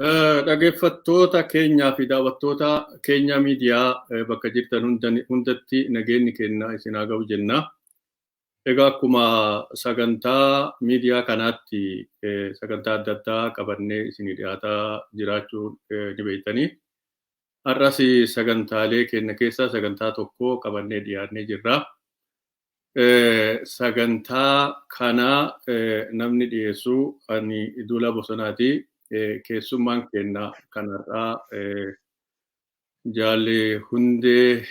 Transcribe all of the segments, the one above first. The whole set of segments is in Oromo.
Dhaggeeffattoota keenyaa fi daawwattoota keenya miidiyaa bakka jirtan hundatti nageenyi keenya isin haa ga'u jenna. Egaa akkuma sagantaa miidiyaa kanaatti sagantaa adda addaa qabannee isinii dhiyaataa jiraachuu ni beektanii. Har'as sagantaalee keenya keessaa sagantaa tokko qabannee dhiyaannee jirra. Sagantaa kana namni dhiyeessu ani Duulaa Bosonaati. Keessummaan keenya kanarraa Jaalle Hundee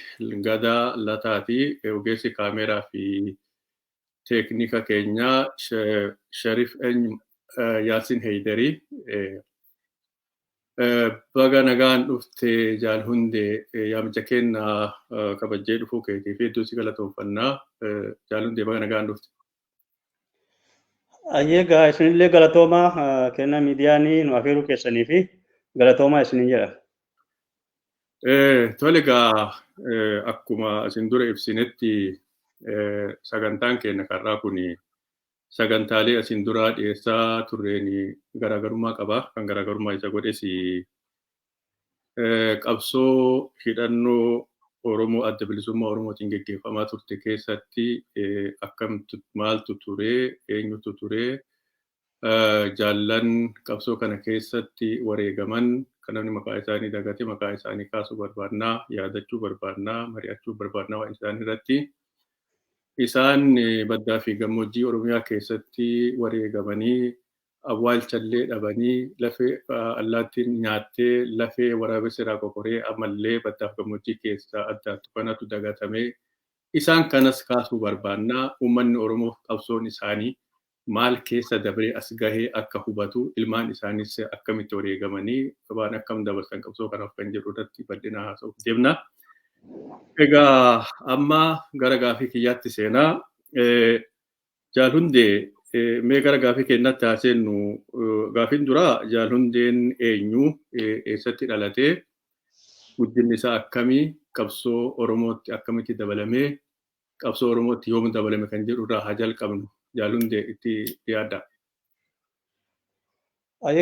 Gadaa Lataati. Ogeessi kaameeraa fi teeknika keenyaa Sharif Yaasin Heydarii. Baga nagaan dhufte Jaal Hundee, yaamicha keenya kabajjee dhufuu keetii fi hedduu si galatoonfannaa. Jaal Hundee, baga nagaan dhufte. Egaa isinillee galatoomaa, kennaa miidiyaanii nu afeeruu keessanii fi galatoomaa isinin jedha. Tole, egaa akkuma isin dura ibsinetti sagantaan keenya karraa kun sagantaalee asin duraa dhiyeessaa turreen garaagarummaa qaba. Kan garaagarummaa isa godhes qabsoo hidhannoo Oromoo Adda Bilisummaa Oromootiin geggeeffamaa turte keessatti akkamtu, maaltu ture, eenyutu ture, jaallan qabsoo kana keessatti wareegaman kan namni maqaa isaanii dagate maqaa isaanii kaasuu barbaannaa, yaadachuu barbaannaa, mari'achuu barbaannaa waan isaanii irratti. Isaan baddaa fi gammoojjii Oromiyaa keessatti wareegamanii awwaalchallee dhabanii, lafee allaattiin nyaattee, lafee waraabessi irraa qoqoree ammallee baddaaf gammoojjii keessa addaattu kanatu dagatamee, isaan kanas kaasuu barbaannaa. Uummanni Oromoo qabsoon isaanii maal keessa dabree as gahee akka hubatu, ilmaan isaanis akkamitti wareegamanii waan akkam dabarsan qabsoo kanaaf kan jedhu irratti bal'inaan haasa'uuf deemna. Egaa amma gara gaafii kiyyaatti seenaa. Jaal Hundee, mee gara gaafii keenyatti haa seennu. Gaafiin duraa, Jaal Hundeen eenyu? Eessatti dhalatee? Guddinni isaa akkamii? Qabsoo Oromootti akkamitti dabalamee? Qabsoo Oromootti yoom dabalame kan jedhu irraa haa jalqabnu. Jaal Hundee, itti dhiyaadha.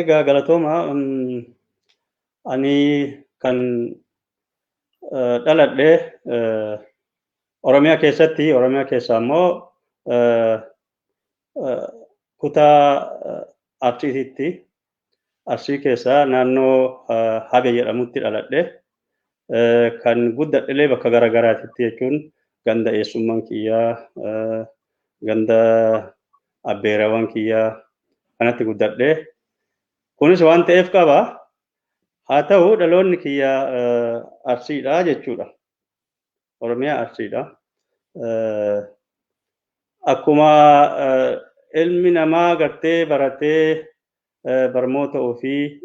Egaa galatooma. Ani kan dhaladhe Oromiyaa keessatti, Oromiyaa keessaa immoo kutaa Arsiititti, Arsii keessaa naannoo Habe jedhamutti dhaladhe. Kan guddadhellee bakka garaagaraatitti, jechuun ganda eessummaan kiyyaa, ganda abbeerawwan kiyyaa kanatti guddadhe. Kunis waan ta'eef qaba. Haa ta'u, dhaloonni kiyya Arsiidha jechuudha. Oromiyaa Arsiidha. Akkuma ilmi namaa gartee baratee barmoota ofii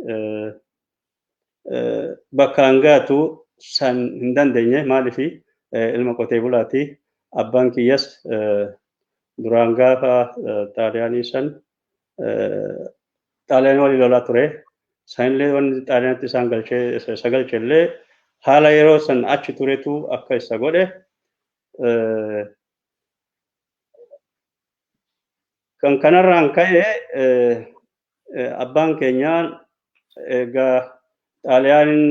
bakkaan gaatu san hin dandeenye, maaliif ilma qotee bulaati. Abbaan kiyyas duraan gaafa Xaaliyaanii san Xaaliyaanii waliin lolaa ture. Sanillee wanni Xaaliyaanitti isaan galchee isa galchellee haala yeroo san achi turetu akka isa godhe. Kan kanarraan ka'e abbaan keenya egaa Xaaliyaaniin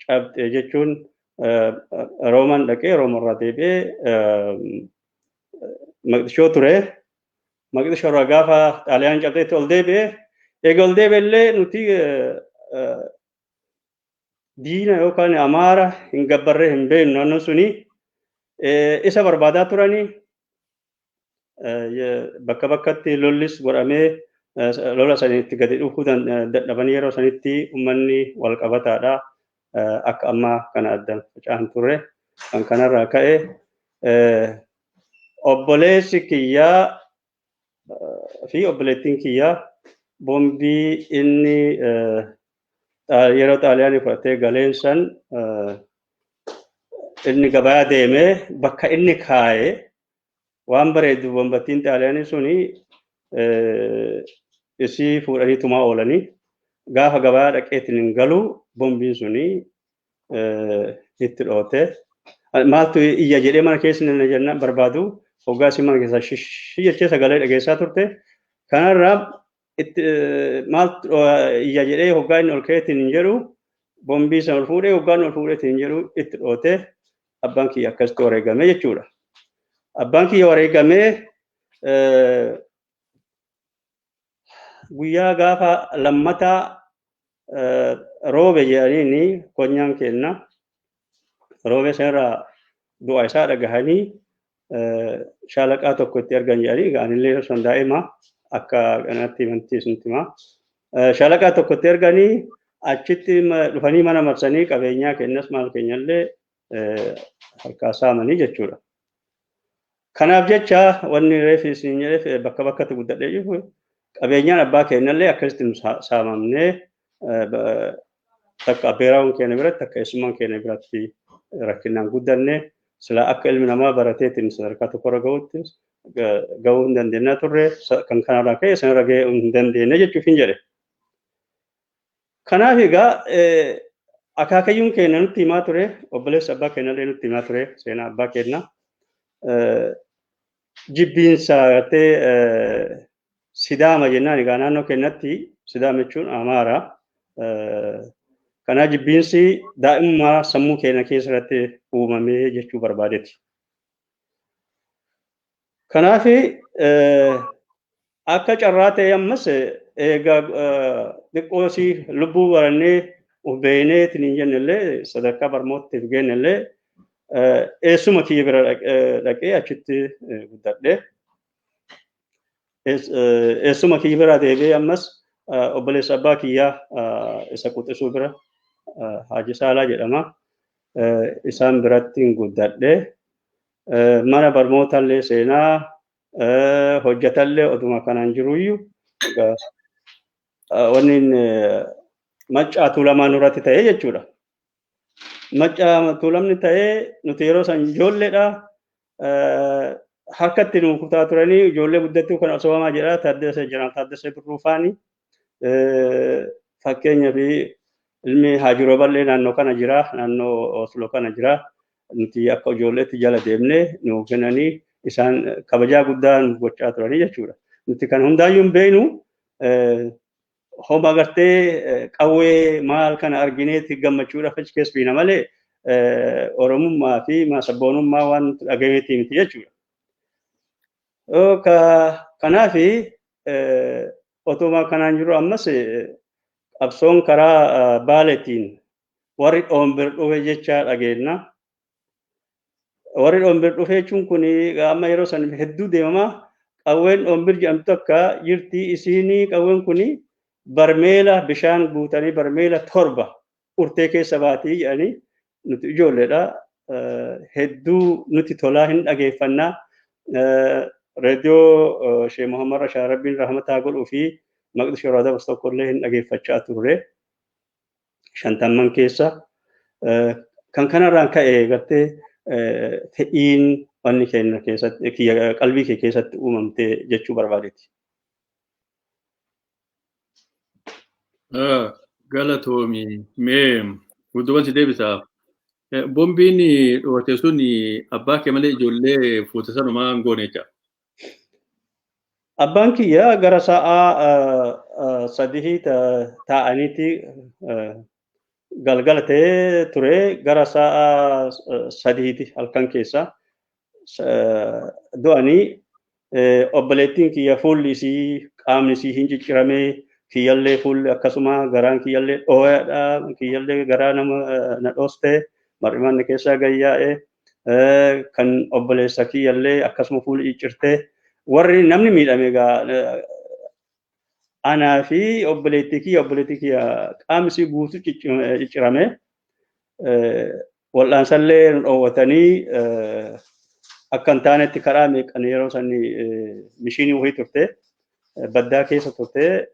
cabxe jechuun Roomaan dhaqee, Roomarraa deebi'ee Maqdishoo ture. Maqdishoo irraa gaafa Xaaliyaan cabxeetti ol deebi'e. Egaa ol deebi'e illee nuti diina yookaan Amaara hin gabbarree hin beeknu. Naannoo suni isa barbaadaa turanii bakka bakkatti lollis godhamee lola sanitti gadi dhufuu dadhabanii, yeroo sanitti uummanni wal qabataadha. Akka ammaa kana addan faca'an turre. Kan kanarraa ka'e obboleessi kiyyaa fi obboleettiin kiyyaa boombii inni yeroo Xaaliyaanii fudhatee galeen san inni gabaa deemee bakka inni kaa'e waan bareedu, bombattiin Xaaliyaanii suni isii fuudhanii tumaa oolanii, gaafa gabaa dhaqeetiin hin galu bombiin suni itti dhoote. Maaltu iyya jedhee mana keessa inni jennaan barbaadu, hoggaa isin mana keessaa shishii jechee sagalee dhageessaa turte. Kanarraa Itti maal iyya jedhee hoggaa inni ol ka'eetiin hin jedhu, bombii sana ol fuudhee hoggaa inni ol fuudheetiin hin jedhu itti dhootee abbaan kiyya akkasitti wareegame jechuudha. Abbaan kiyya wareegamee guyyaa gaafa lammataa roobe jedhaniini konyaan kenna. Roobe sanarraa du'a isaa dhagahanii shaalaqaa tokko itti argan jedhanii, anillee osoo daa'ima akka kanatti himantii sun himaa. Shaalaqaa tokko itti arganii achitti dhufanii mana marsanii qabeenyaa kennas maal keenyallee harkaa saamanii jechuudha. Kanaaf jecha wanni reefi isin jedheef bakka bakkatti guddadhee jiru, qabeenyaan abbaa keenyallee akkasitti saamamnee takka abbeeraawwan keenya biratti, takka eessummaan keenya biratti rakkinaan guddanne. Sila akka ilmi namaa barateetiin sadarkaa tokkorra gahutti gahuu hin dandeenye turre, kan kanarraa ka'e sanarra gahuu hin dandeenye jechuuf hin jedhe. Kanaaf egaa akaakayyuun keenya nutti himaa ture, obboleessi abbaa keenyallee nutti himaa ture seenaa abbaa keenya. Jibbiinsa gartee Sidaama jennaan, egaa naannoo keenyatti Sidaama jechuun Amaara. Kanaaf jibbiinsi daa'imummaa sammuu keenya keessatti uumamee jechuu barbaadeeti. Kanaaf akka carraa ta'e ammas egaa xiqqoosii lubbuu barannee of beeknee hin jennellee, sadarkaa barnootaatti geenyellee, eessuma kiyya bira dhaqee achitti guddadhe. Eessuma kiyya bira deebi'ee ammas obboleessa abbaa kiyyaa isa quxisuu bira, Haaji Saalaa jedhama. Isaan biratti guddadhe. Mana barnootaallee seenaa hojjetallee oduma kanaan jiruyyuu wanni Maccaa Tuulamaa nurratti ta'ee jechuudha. Maccaa Tuulamni ta'ee nuti yeroo san ijoolleedha. Harkatti nu kutaa turanii ijoollee guddattuu kan osoomaa jedha Taaddasee jedhama, Taaddasee Birruu faani. Fakkeenyaa fi ilmi Haajiroo Bal'ee naannoo kana jira, naannoo Oslo kana jira. Nuti akka ijoolleetti jala deemnee nu kennanii isaan kabajaa guddaa nu gochaa turanii jechuudha. Nuti kan hundaayyuu hin beeknu, homa gartee qawwee maal kana argineeti gammachuudhaaf achi keessa fiina malee Oromummaa fi sabboonummaa waan nuti dhagameetii miti jechuudha. Kanaaf otuma kanaan jiru ammas qabsoon karaa Baaleetiin warri Dhoombir dhufe jecha dhageenna. Warri Dhoombir dhufe jechuun kun amma yeroo san hedduu deemamaa, qawween Dhoombir jedhamtu akka jirti isiinii, qawween kun barmeela bishaan guutanii barmeela 7 urtee keessa baatii jedhanii. Nuti ijoolleedha. Hedduu nuti tolaa hin dhageeffannaa. Reediyoo Shee Muhammad Rashaa, Rabbiin rahmataa godhuu fi maqni yeroo dabarsu tokkollee hin dhageeffachaa turre. 50n keessa. Kan kanarraan ka'e gartee fedhiin wanni keenya keessatti qalbii kee keessatti uumamte jechuu barbaadeeti. Galatoomi. Mee fuuldura si deebisaa. Bombiin dhoote sun abbaa kee malee ijoollee fuute sanumaa hin goone jecha. Abbaan kiyya gara sa'a 3 taa'aniiti galgala ta'ee ture, gara sa'a 3ti halkan keessa du'anii. Obboleettiin kiyya fuulli isii, qaamni isii hin cicciramee, kiyyallee fuulli akkasuma, garaan kiyyallee dhooyaadha, kiyyallee garaa nama na dhooste, mar'imanni keessaa gayyaa'e, kan obboleessa kiyyallee akkasuma fuulli ciccirte. Warri namni miidhame egaa anaa fi obboleettii kiyya. Obboleettii kiyya qaamni isii guutuu ciccirame, wal'aansallee nu dhoowwatanii akka hin taanetti karaa meeqan. Yeroo san mishiinii wayii turte, baddaa keessa turte,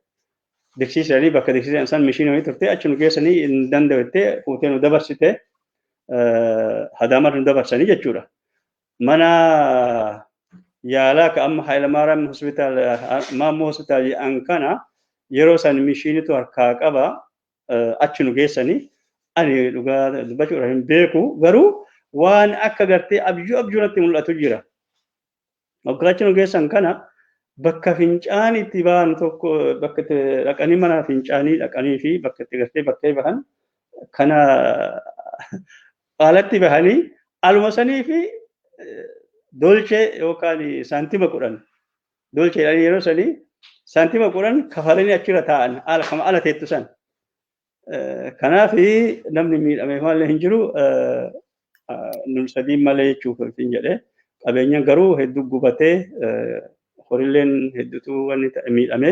diksiisanii bakka diksiisan san mishiinii wayii turte, achi nu geessanii hin danda'u fuutee nu dabarsite, Hadaamarra nu dabarsanii jechuudha. Mana yaalaa ka amma Hayilamaariyaam Hospitaal, Maammoo Hospitaal jedhan kana yeroo san mishiinitu harkaa qaba, achi nu geessanii. Ani dhugaa dubbachuudhaaf hin beeku, garuu waan akka gartee abjuu abjuu natti mul'atu jira. Waggaa achi nu geessan kana Bakka fincaan itti ba'an tokko bakka itti dhaqanii mana fincaanii dhaqanii fi bakka itti gartee bakkee bahan kana alatti bahanii aluma sanii fi dolchee yookaan saantima 10 dolcheedhaan yeroo sanii saantima 10 kafalanii achirra taa'an ala kama ala teettu san. Kanaaf namni miidhame malee hin jiru nun sadiin malee jechuuf hin jedhe. Qabeenyaan garuu hedduu gubatee horilleen hedduutu wanni ta'e miidhame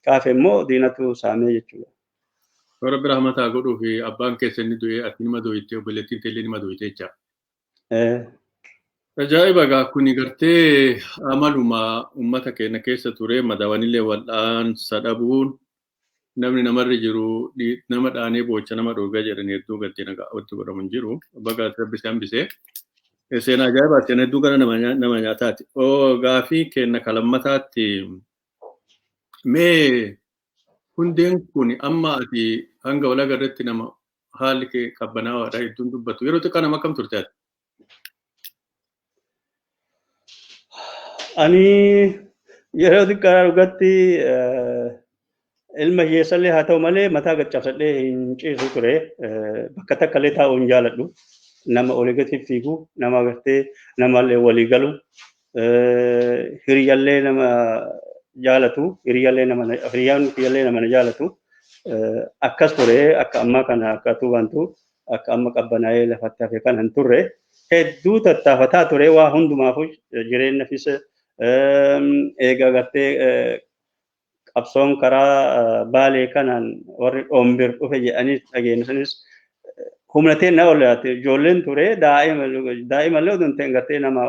kaafe immoo diinatu saamee jechuudha. Rabbi rahmataa godhuu fi abbaan keessa inni du'ee ati nima du'ite obboleettiin teellee nima du'ite jecha. Ajaa'iba egaa kuni gartee amaluma uummata keenya keessa ture madawanillee wal'aansa dhabuun namni namarra jiru nama dhaanee boocha nama dhoogaa jedhan hedduu gartee nagaa wanti godhamu hin jiru. Baga Rabbi si hambisee. Seenaa ajaa'ibaa seenaa hedduu gara nama nyaataati. Gaafii keenya kalammataatti mee hundeen kun amma ati hanga wal agarretti nama haalli kee qabbanaawaadha hedduun dubbatu. Yeroo xiqqaa nama akkam turte ati? Ani yeroo xiqqaa dhugatti ilma hiyyeessallee haa ta'u malee mataa gaccabsadhee hin ciisu ture. Bakka takka illee taa'uu hin jaaladhu. Nama olii gadi fiigu, nama gartee namallee walii galu, hiriyyallee nama jaalatu, hiriyyallee nama hiriyyaan kiyyallee nama na jaalatu. Akkas ture akka ammaa kana akka tuubantu akka amma qabbanaa'ee lafatti hafe kan hin turre. Hedduu tattaafataa ture waa hundumaafuu jireenyafis eega gartee qabsoon karaa Baalee kanaan warri dhoombir dhufe jedhanii dhageenye sanis humna ta'e na olaate ijoolleen ture daa'imallee oduu hin ta'in gartee nama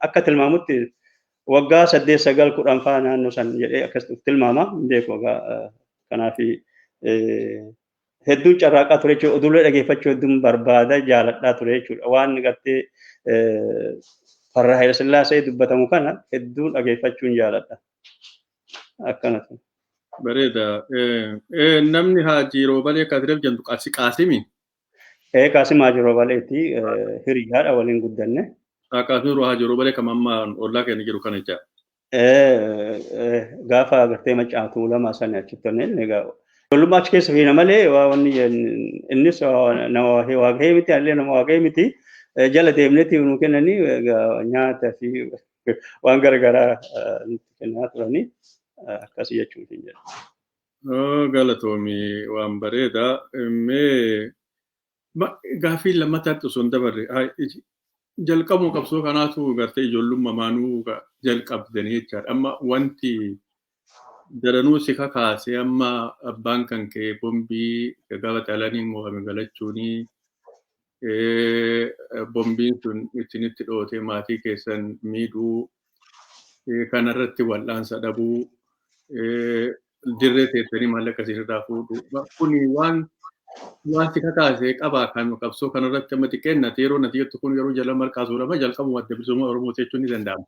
akka tilmaamutti waggaa 8 9 10 fa'aa naannoo san jedhee akkas tilmaama hin beeku waggaa kanaaf hedduun carraaqaa ture jechuudha. Oduulee dhageeffachuu hedduun barbaada jaaladhaa ture jechuudha. Waan gartee farra Hayila Sillaasee dubbatamu kana hedduun dhageeffachuun jaaladha. Akkana ture. Bareeda. Namni Haajii Roobalee Kadireef jedhamtu Qaasimi? Qaasim Haajii Roobaleeti hiriyaadha waliin guddanne. Qaasim Haajii Roobalee kan amma ollaa keenya jiru kana jecha. Gaafa agartee macaatuu lama sana achitti onneen egaa ijoollummaa achi keessa fiina malee waa wanni innis nama waaqayyee miti anillee nama waaqayyee miti jala deemneeti nuu kennanii egaa nyaata fi waan garaagaraa nutti kennaa turanii akkasii jechuun hin jedhu. Galatoomi waan bareeda. Mee gaafii lammataatti osoo hin dabarre jalqabuma qabsoo kanaatu gartee ijoollummaa maanuu jalqabdanii jechaadha. Amma wanti daranuu si kakaase amma abbaan kan kee bombii gaafa xaalaaniin mo'ame galachuuni bombiin sun isinitti dhootee maatii keessan miidhuu kanarratti wal'aansa dhabuu dirree teessanii maallaqa isinirraa fuudhuu kuni waan si kakaase qabaa kan qabsoo kanarratti amma xiqqeennate yeroo nati jettu kun yeroo jala marqaa suurama jalqabuma adda bilisummaa Oromoo jechuun ni danda'ama.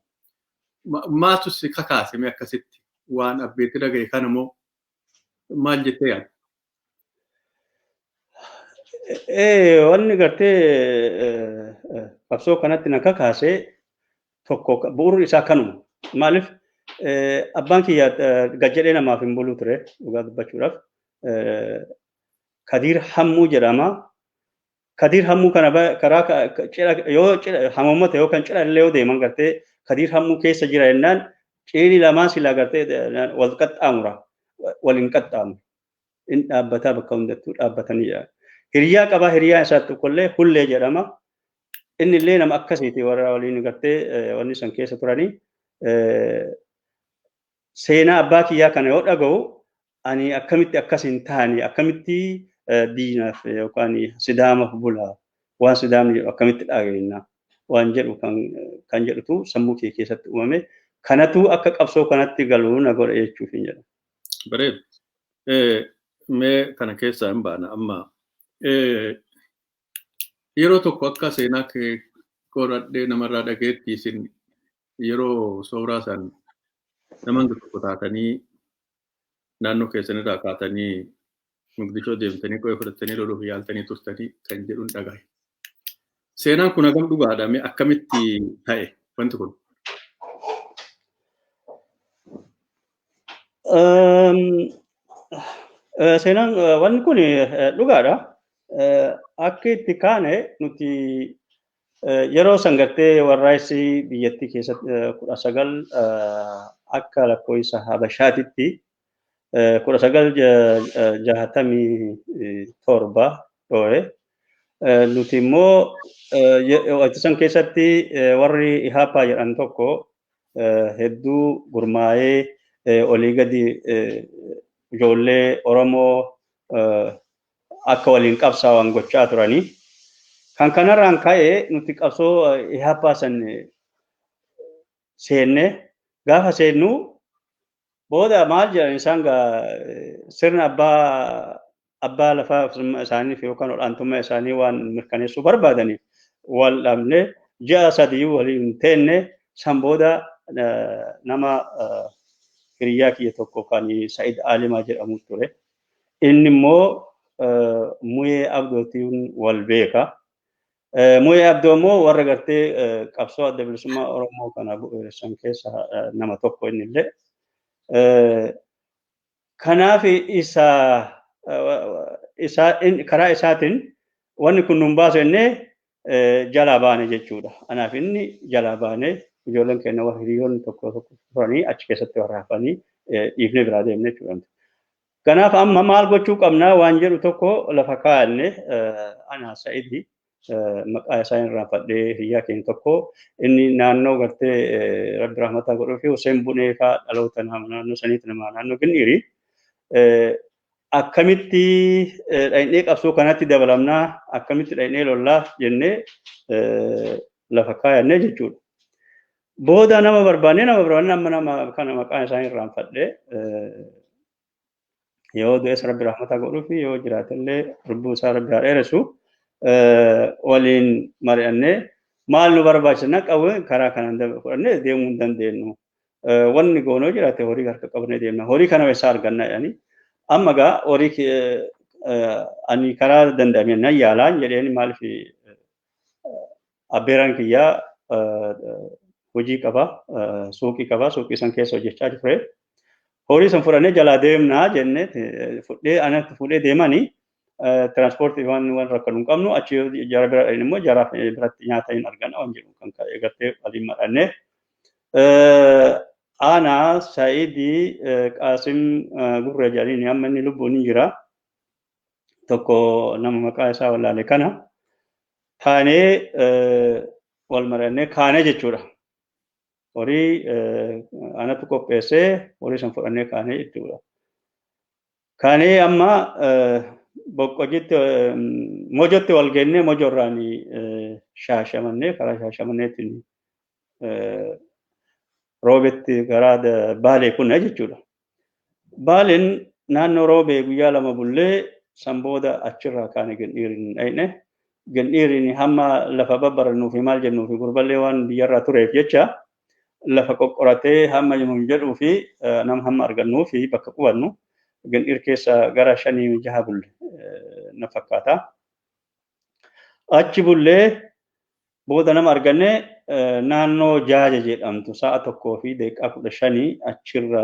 Maaltu si kakaase mee akkasitti waan abbeetti dhagaye kana moo maal jettee yaadda? Wanni gartee qabsoo kanatti na kakaase tokko bu'uurri isaa kanuma. Maaliif abbaan kiyya gad jedhee namaaf hin bulu ture dhugaa dubbachuudhaaf. Kadiir Hammuu jedhama. Kadiir Hammuu kana karaa cidha yoo cidha hamuummata yookaan cidha illee yoo deeman gartee Kadiir Hammuu keessa jira jennaan ciini lamaan silaa gartee wal qaxxaamura. Wal hin qaxxaamuru. In dhaabbataa bakka hundattuu dhaabbatanii jira. Hiriyaa qabaa hiriyaa isaa tokkollee Hullee jedhama. Inni illee nama akkasiiti warra waliin gartee wanni san keessa turanii. Seenaa abbaa kiyyaa kana yoo dhaga'u ani akkamitti akkas hin taane akkamitti diinaaf yookaan sidaamaaf bula waan sidaamni jedhu akkamitti dhageenya waan jedhu kan jedhutu sammuu kee keessatti uumame kanatu akka qabsoo kanatti galuu na godhe jechuuf hin jedhu. Bareeda. Mee kana keessaa hin baana amma yeroo tokko akka seenaa kee qoradhee namarraa dhageetti isin yeroo sooraa san nama hanga tokko taatanii naannoo keessanirraa kaatanii Mogadishoo deemtanii qo'ee fudhattanii loluuf yaaltanii turtanii kan jedhuun dhagahe. Seenaan kun hagam dhugaadha? Mee akkamitti ta'e wanti kun? Seenaan wanni kun dhugaadha. Akka itti kaane nuti yeroo san gartee warraaqsi biyyattii keessatti 19 akka lakkoofsa Habashaatitti 1967 dho'e. Nuti immoo san keessatti warri Ihaappaa jedhan tokko hedduu gurmaa'ee olii gadi ijoollee Oromoo akka waliin qabsaa'an gochaa turanii. Kan kanarraan ka'e nuti qabsoo Ihaappaa san seenne. Gaafa seennu booda maal jedhan isaan sirna abbaa lafaa isaaniif yookaan olaantummaa isaanii waan mirkaneessuu barbaadaniif wal dhabne, ji'a 3 waliin teenne. San booda nama hiriyyaa kiyya tokko kan Sa'id Alimaa jedhamu ture. Inni immoo Muyee Abdootiin wal beeka. Muyee Abdoo immoo warra gartee qabsoo adda bilisummaa Oromoo kana bu'uuressan keessa nama tokko innillee. Kanaaf isa karaa isaatiin wanni kun nun baasu jennee jalaa baane jechuudha. Anaaf inni jalaa baane, ijoolleen keenya warra hiriyoonni tokko tokko turanii achi keessatti warra hafanii dhiifnee biraa deemne jechuudha. Kanaaf amma maal gochuu qabnaa waan jedhu tokko lafa kaa'anne. Ana Sa'idi maqaa isaa irraanfadhee, hiriyaa keenya tokko inni naannoo gartee Rabbi rahmataa godhuu fi Hussein Bunee fa'aa dhaloota naannoo saniitti nama naannoo Ginniiri. Akkamitti dhaqnee qabsoo kanatti dabalamnaa, akkamitti dhaqnee lollaa jennee lafa kaayannee jechuudha. Booda nama barbaannee nama barbaannee amma nama kana maqaan isaanii irraanfadhee, yoo du'es Rabbi rahmataa godhuu fi yoo jiraatellee lubbuu isaa Rabbi haa dheeressu, waliin mari'annee maal nu barbaachisa, qawwee karaa kanaan fudhannee deemuu hin dandeenyu. Wanni goonoo jiraate horii harka qabnee deemna. Horii kana eessaa arganna jedhanii. Amma gaa horii ani karaa danda'ameen nan yaalaan jedheen, maaliif abbeeraan kiyyaa hojii qaba, suuqii qaba, suuqii san keessa hojjechaa ture. Horii san fudhannee jalaa deemnaa jennee fudhee anatti fuudhee deemanii tiraanspoortii waan rakkanu hin qabnu, achi jara bira immoo jara biratti nyaata hin arganna waan jedhu kan ka'e gartee waliin madhannee. Ana Sa'idii Qaasim Gurra jedhanii, amma inni lubbuun ni jira. Tokko nama maqaa isaa wallaale kana taanee wal mari'annee kaanee jechuudha. Horii anatu qopheessee horii san fudhannee kaanee jechuudha. Kaanee amma Boqqojitti, Mojotti wal geennee, Mojorraan Shaashamannee, karaa Shaashamanneetiin Roobetti karaa Baalee kunna jechuudha. Baaleen naannoo Roobee guyyaa 2 bullee san booda achirraa kaane Gindhiiriin dhaqne. Gindhiiriin hamma lafa babbarannuu fi maal jennuu fi gurballee waan biyyarraa tureef jecha lafa qoqqoratee hamma nuun jedhuu fi nama hamma argannuu fi bakka qubannu Gindhiir keessa gara 5 6 bulle na fakkaata. Achi bullee booda nama arganne, naannoo Jaaja jedhamtu sa'a 1:15 achirra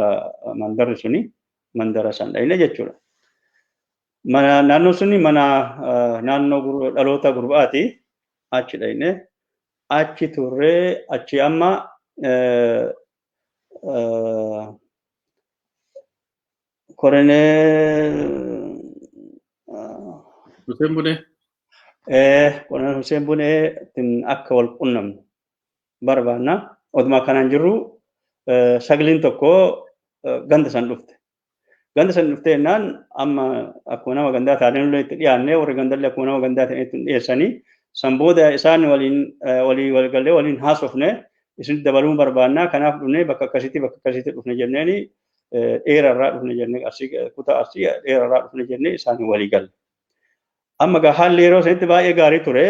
mandarri suni, mandara san dhaqne jechuudha. Naannoo suni mana naannoo dhaloota gurbaati, achi dhaqne, achi turree, achi amma koronee Hussein Bunee. Koroneel Hussein Bunee akka wal qunnamnu barbaanna. Odumaa kanaan jirru sagaliin tokko ganda san dhufte. Ganda san dhuftee jennaan amma akkuma nama gandaa taanee nullee itti dhiyaannee, warri gandallee akkuma nama gandaa ta'e itti dhiyeessanii, san booda isaan waliin walii walgallee waliin haasofne, isin dabaluu barbaannaa, kanaaf dhufnee bakka akkasiitti bakka akkasiitti dhufne jenneeni, dheerarraa dhufne jennee, Arsii, kutaa Arsii dheerarraa dhufne jennee isaan walii galle. Amma gaa haalli yeroo sanitti baay'ee gaarii ture.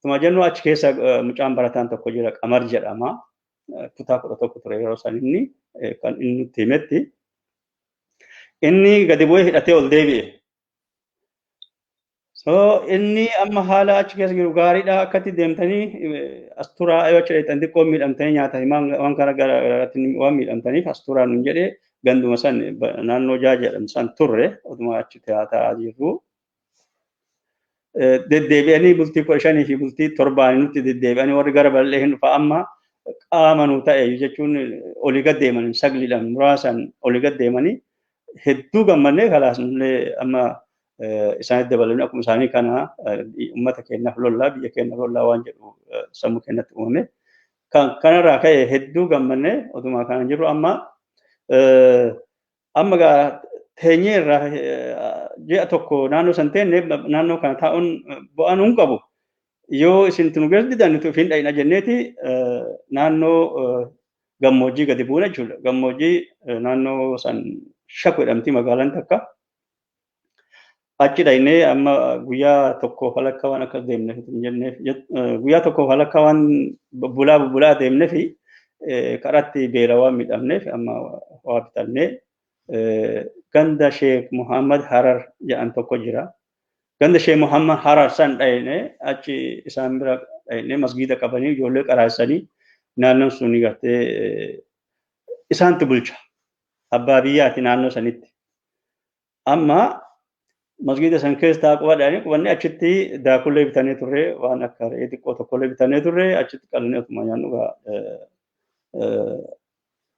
Tuma jennu achi keessa mucaan barataan tokko jira, Qamar jedhama. Kutaa 11 ture yeroo san inni kan inni nutti himetti. Inni gadi bu'ee hidhatee ol deebi'e. So inni amma haala achi keessa jiru gaariidha, akkatti deemtanii as turaa, yoo achi dheeyxan xiqqoo miidhamtanii nyaata waan kana gara garaatti waan miidhamtaniif as turaa nuun jedhee. Ganduma san naannoo jaa jedhamu san turre otuma achi taa'aa jirru. Deddeebi'anii bultii 15 fi bultii 7 nutti deddeebi'anii warri gara bal'ee hin dhufa amma qaama nu ta'e jechuun olii gad deemanii sagliidhaan muraasan olii gad deemanii hedduu gammannee kalaas nullee amma isaanitti dabalamne akkuma isaanii kana uummata keenyaaf lollaa biyya keenyaaf lollaa waan jedhu sammuu keenyatti uumame. Kanarraa ka'e hedduu gammannee otuma kana jirru amma amma gaa teenyee irraa ji'a tokko naannoo san teenne naannoo kana taa'uun bu'aa nuun qabu. Yoo isin nu geessu didan nuti ofiin dhayina jenneeti naannoo gammoojjii gadi buuna jechuudha. Gammoojjii naannoo san Shaku jedhamti magaalaan takka. Achi dhaynee amma guyyaa tokko walakkaa waan akkas deemneef jenneef guyyaa tokko walakkaa waan bulaa bulaa deemneef karatti beela waan miidhamneef amma waa bitannee ganda Sheek Muhammad Harar jedhan tokko jira. Ganda Sheek Muhammad Harar san dhaynee achi isaan bira dhaynee masgiida qabanii ijoollee qaraasanii naannoon sun gartee isaantu bulcha. Abbaa biyyaati naannoo sanitti. Amma masgiida san keessa taa qubadhaanii qubannee achitti daakullee bitannee turre waan akka re'ee xiqqoo tokkollee bitannee turre achitti qalnee otuma nyaannu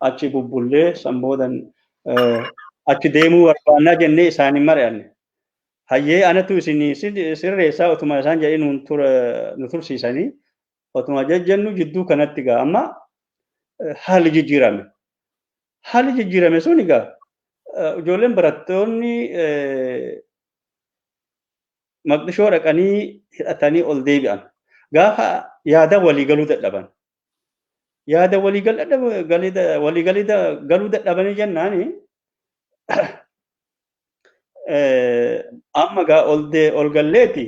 achi bubbullee san boodan achi deemuu barbaannaa jennee isaaniin mari'anne. Hayyee anatu isin sirreessaa otuma isaan jedhee nu tursiisanii otuma jejjennu jidduu kanatti gaa amma haalli jijjiirame. Haalli jijjiirame sun egaa ijoolleen barattoonni Maqdishoo dhaqanii hidhatanii ol deebi'an. Gaafa yaada walii galuu dadhaban. Yaada walii galuu dadhabanii jennaani amma gaa ol galleeti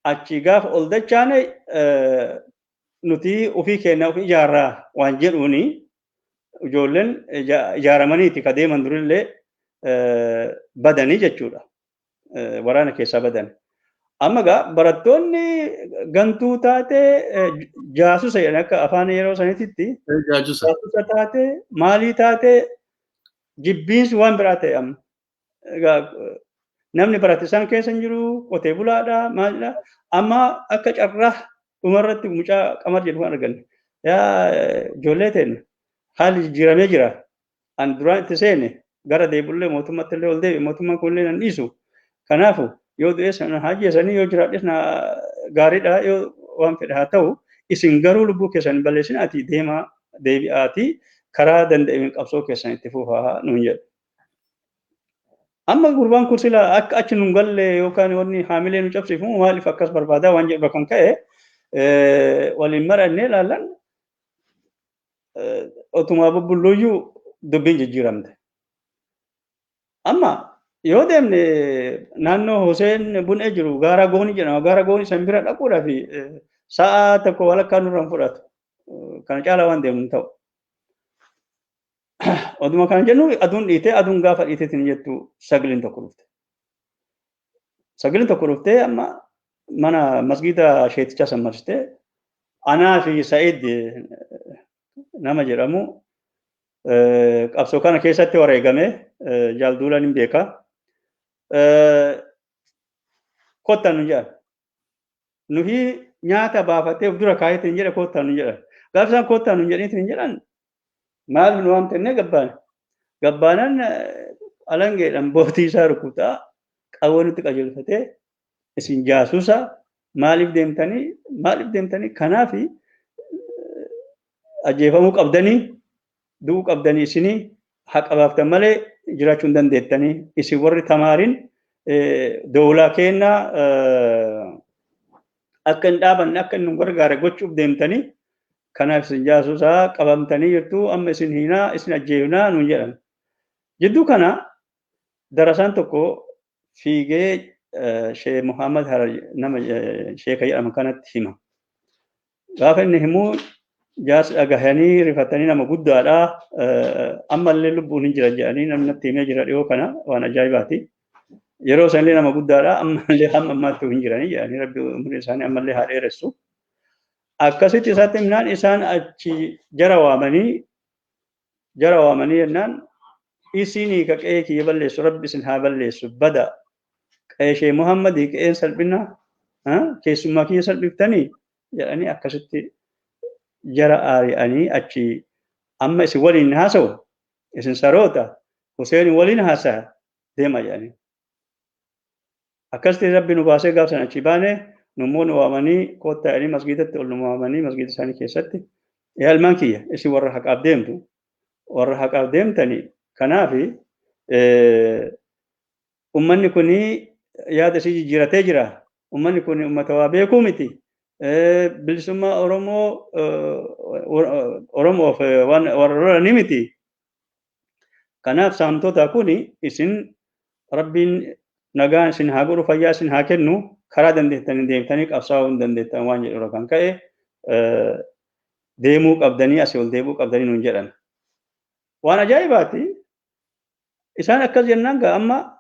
achi gaafa ol dachaane nuti ofii keenya of ijaarraa waan jedhuuni ijoolleen ijaaramaniiti ka deeman durillee badanii jechuudha. Waraana keessaa badan. Amma gaa barattoonni gantuu taate jaasusa jedhan akka afaan yeroo saniititti jaasusa taate maalii taate jibbiinsi waan biraa ta'e amma. Egaa namni barate isaan keessa hin jiru qotee bulaadha maalidha amma akka carraa dhumarratti mucaa Qamar jedhu kan arganne. Yaa ijoollee teenya haalli jijjiiramee jira. An duraan itti seene gara deebullee mootummaatti illee ol deebi'e mootummaan kunillee nan dhiisu. Kanaafu yoo du'es na ajjeesanii yoo jiraadhes na gaariidha yoo waan fedhe haa ta'u isin garuu lubbuu keessan hin balleessin ati deemaa deebi'aatii karaa danda'ameen qabsoo keessan itti fufaa nuun jedhu. Amma gurbaan kun sila akka achi nun galle yookaan wanni haamilee nu cabsiifu maaliif akkas barbaadaa waan jedhu kan ka'e waliin marannee ilaallan otuma bubbulluuyyuu dubbiin jijjiiramte. Amma yoo deemne naannoo Huseen Bun'ee jiru gaara goonii jedhama. Gaara goonii san bira dhaquudhaaf sa'a tokko walakkaa nurraan fudhatu. Kana caalaa waan deemu hin ta'u. Oduma kana jennu aduun dhiitee aduun gaafa dhiiteetiin jettu sagaleen tokko dhufte. Sagaleen tokko dhuftee amma mana masgiida sheetichaa san marsitee anaa fi Sa'id nama jedhamu qabsoo kana keessatti wareegame jaalduulaan hin beeka. Kottaa nu jedhan. Nuhi nyaata baafatee of dura kaayetiin jedhe kottaa nu jedhan. Gaafa isaan kottaa nu jedhaniitiin jedhan maal nu waamtennee gabbaane. Gabbaanan alangeedhaan bootii isaa rukutaa qawwee nutti qajeelfatee isin jaasuusa maaliif deemtanii kanaafi ajjeefamuu qabdanii du'uu qabdanii isinii haqa baaftan malee jiraachuu hin dandeettanii isin warri tamaariin doolaa kennaa akka hin dhaabanne akka hin gargaare gochuuf deemtanii kanaaf isin jaasuusaa qabamtanii jirtu amma isin hiinaa isin ajjeefnaa nuun jedhan. Jidduu kana darasaan tokko fiigee Sheekh Muhammad Harar nama sheeka jedhamu kanatti hima. Gaafa inni himuu jaarsi dhagahanii rifatanii nama guddaadha ammallee lubbuun hin jira jedhanii namni natti himee jira dhiyoo kana waan ajaa'ibaati. Yeroo sanillee nama guddaadha ammallee hamma ammaatti hin jiranii jedhanii rabbi umurii isaanii ammallee haa dheeressu. Akkasitti isaatti himnaan isaan achi jara waamanii jennaan Isinii ka qe'ee kiyya balleessu rabbi isin haa balleessu bada qe'ee ishee Muhammadii qe'een salphina keessummaa kiyya salphiftanii jedhanii akkasitti jara aari'anii achi amma isin waliin haasa'u isin saroota Huseen waliin haasa'a deema jedhanii. Akkasitti rabbi nu baasee gaaf sana achi baane nummoo nu waamanii koottaa jedhanii masgiidatti ol nu waamanii masgiida isaanii keessatti yaa ilmaan kiyya isin warra haqaaf deemtu warra haqaaf deemtanii kanaafi ummanni kun yaada isii jijjiiratee jira. Ummanni kun ummata waa beekuu miti. Bilisummaa Oromoo Oromoof warra lolanii miti. Kanaaf saamtota kun isin rabbiin nagaan isin haa godhu fayyaa isin haa kennu karaa dandeettanii deemtanii qabsaa'uu hin dandeettan waan jedhu kan ka'e deemuu qabdanii asii ol deemuu qabdanii nuun jedhan. Waan ajaa'ibaati. Isaan akkas jennaan gaa amma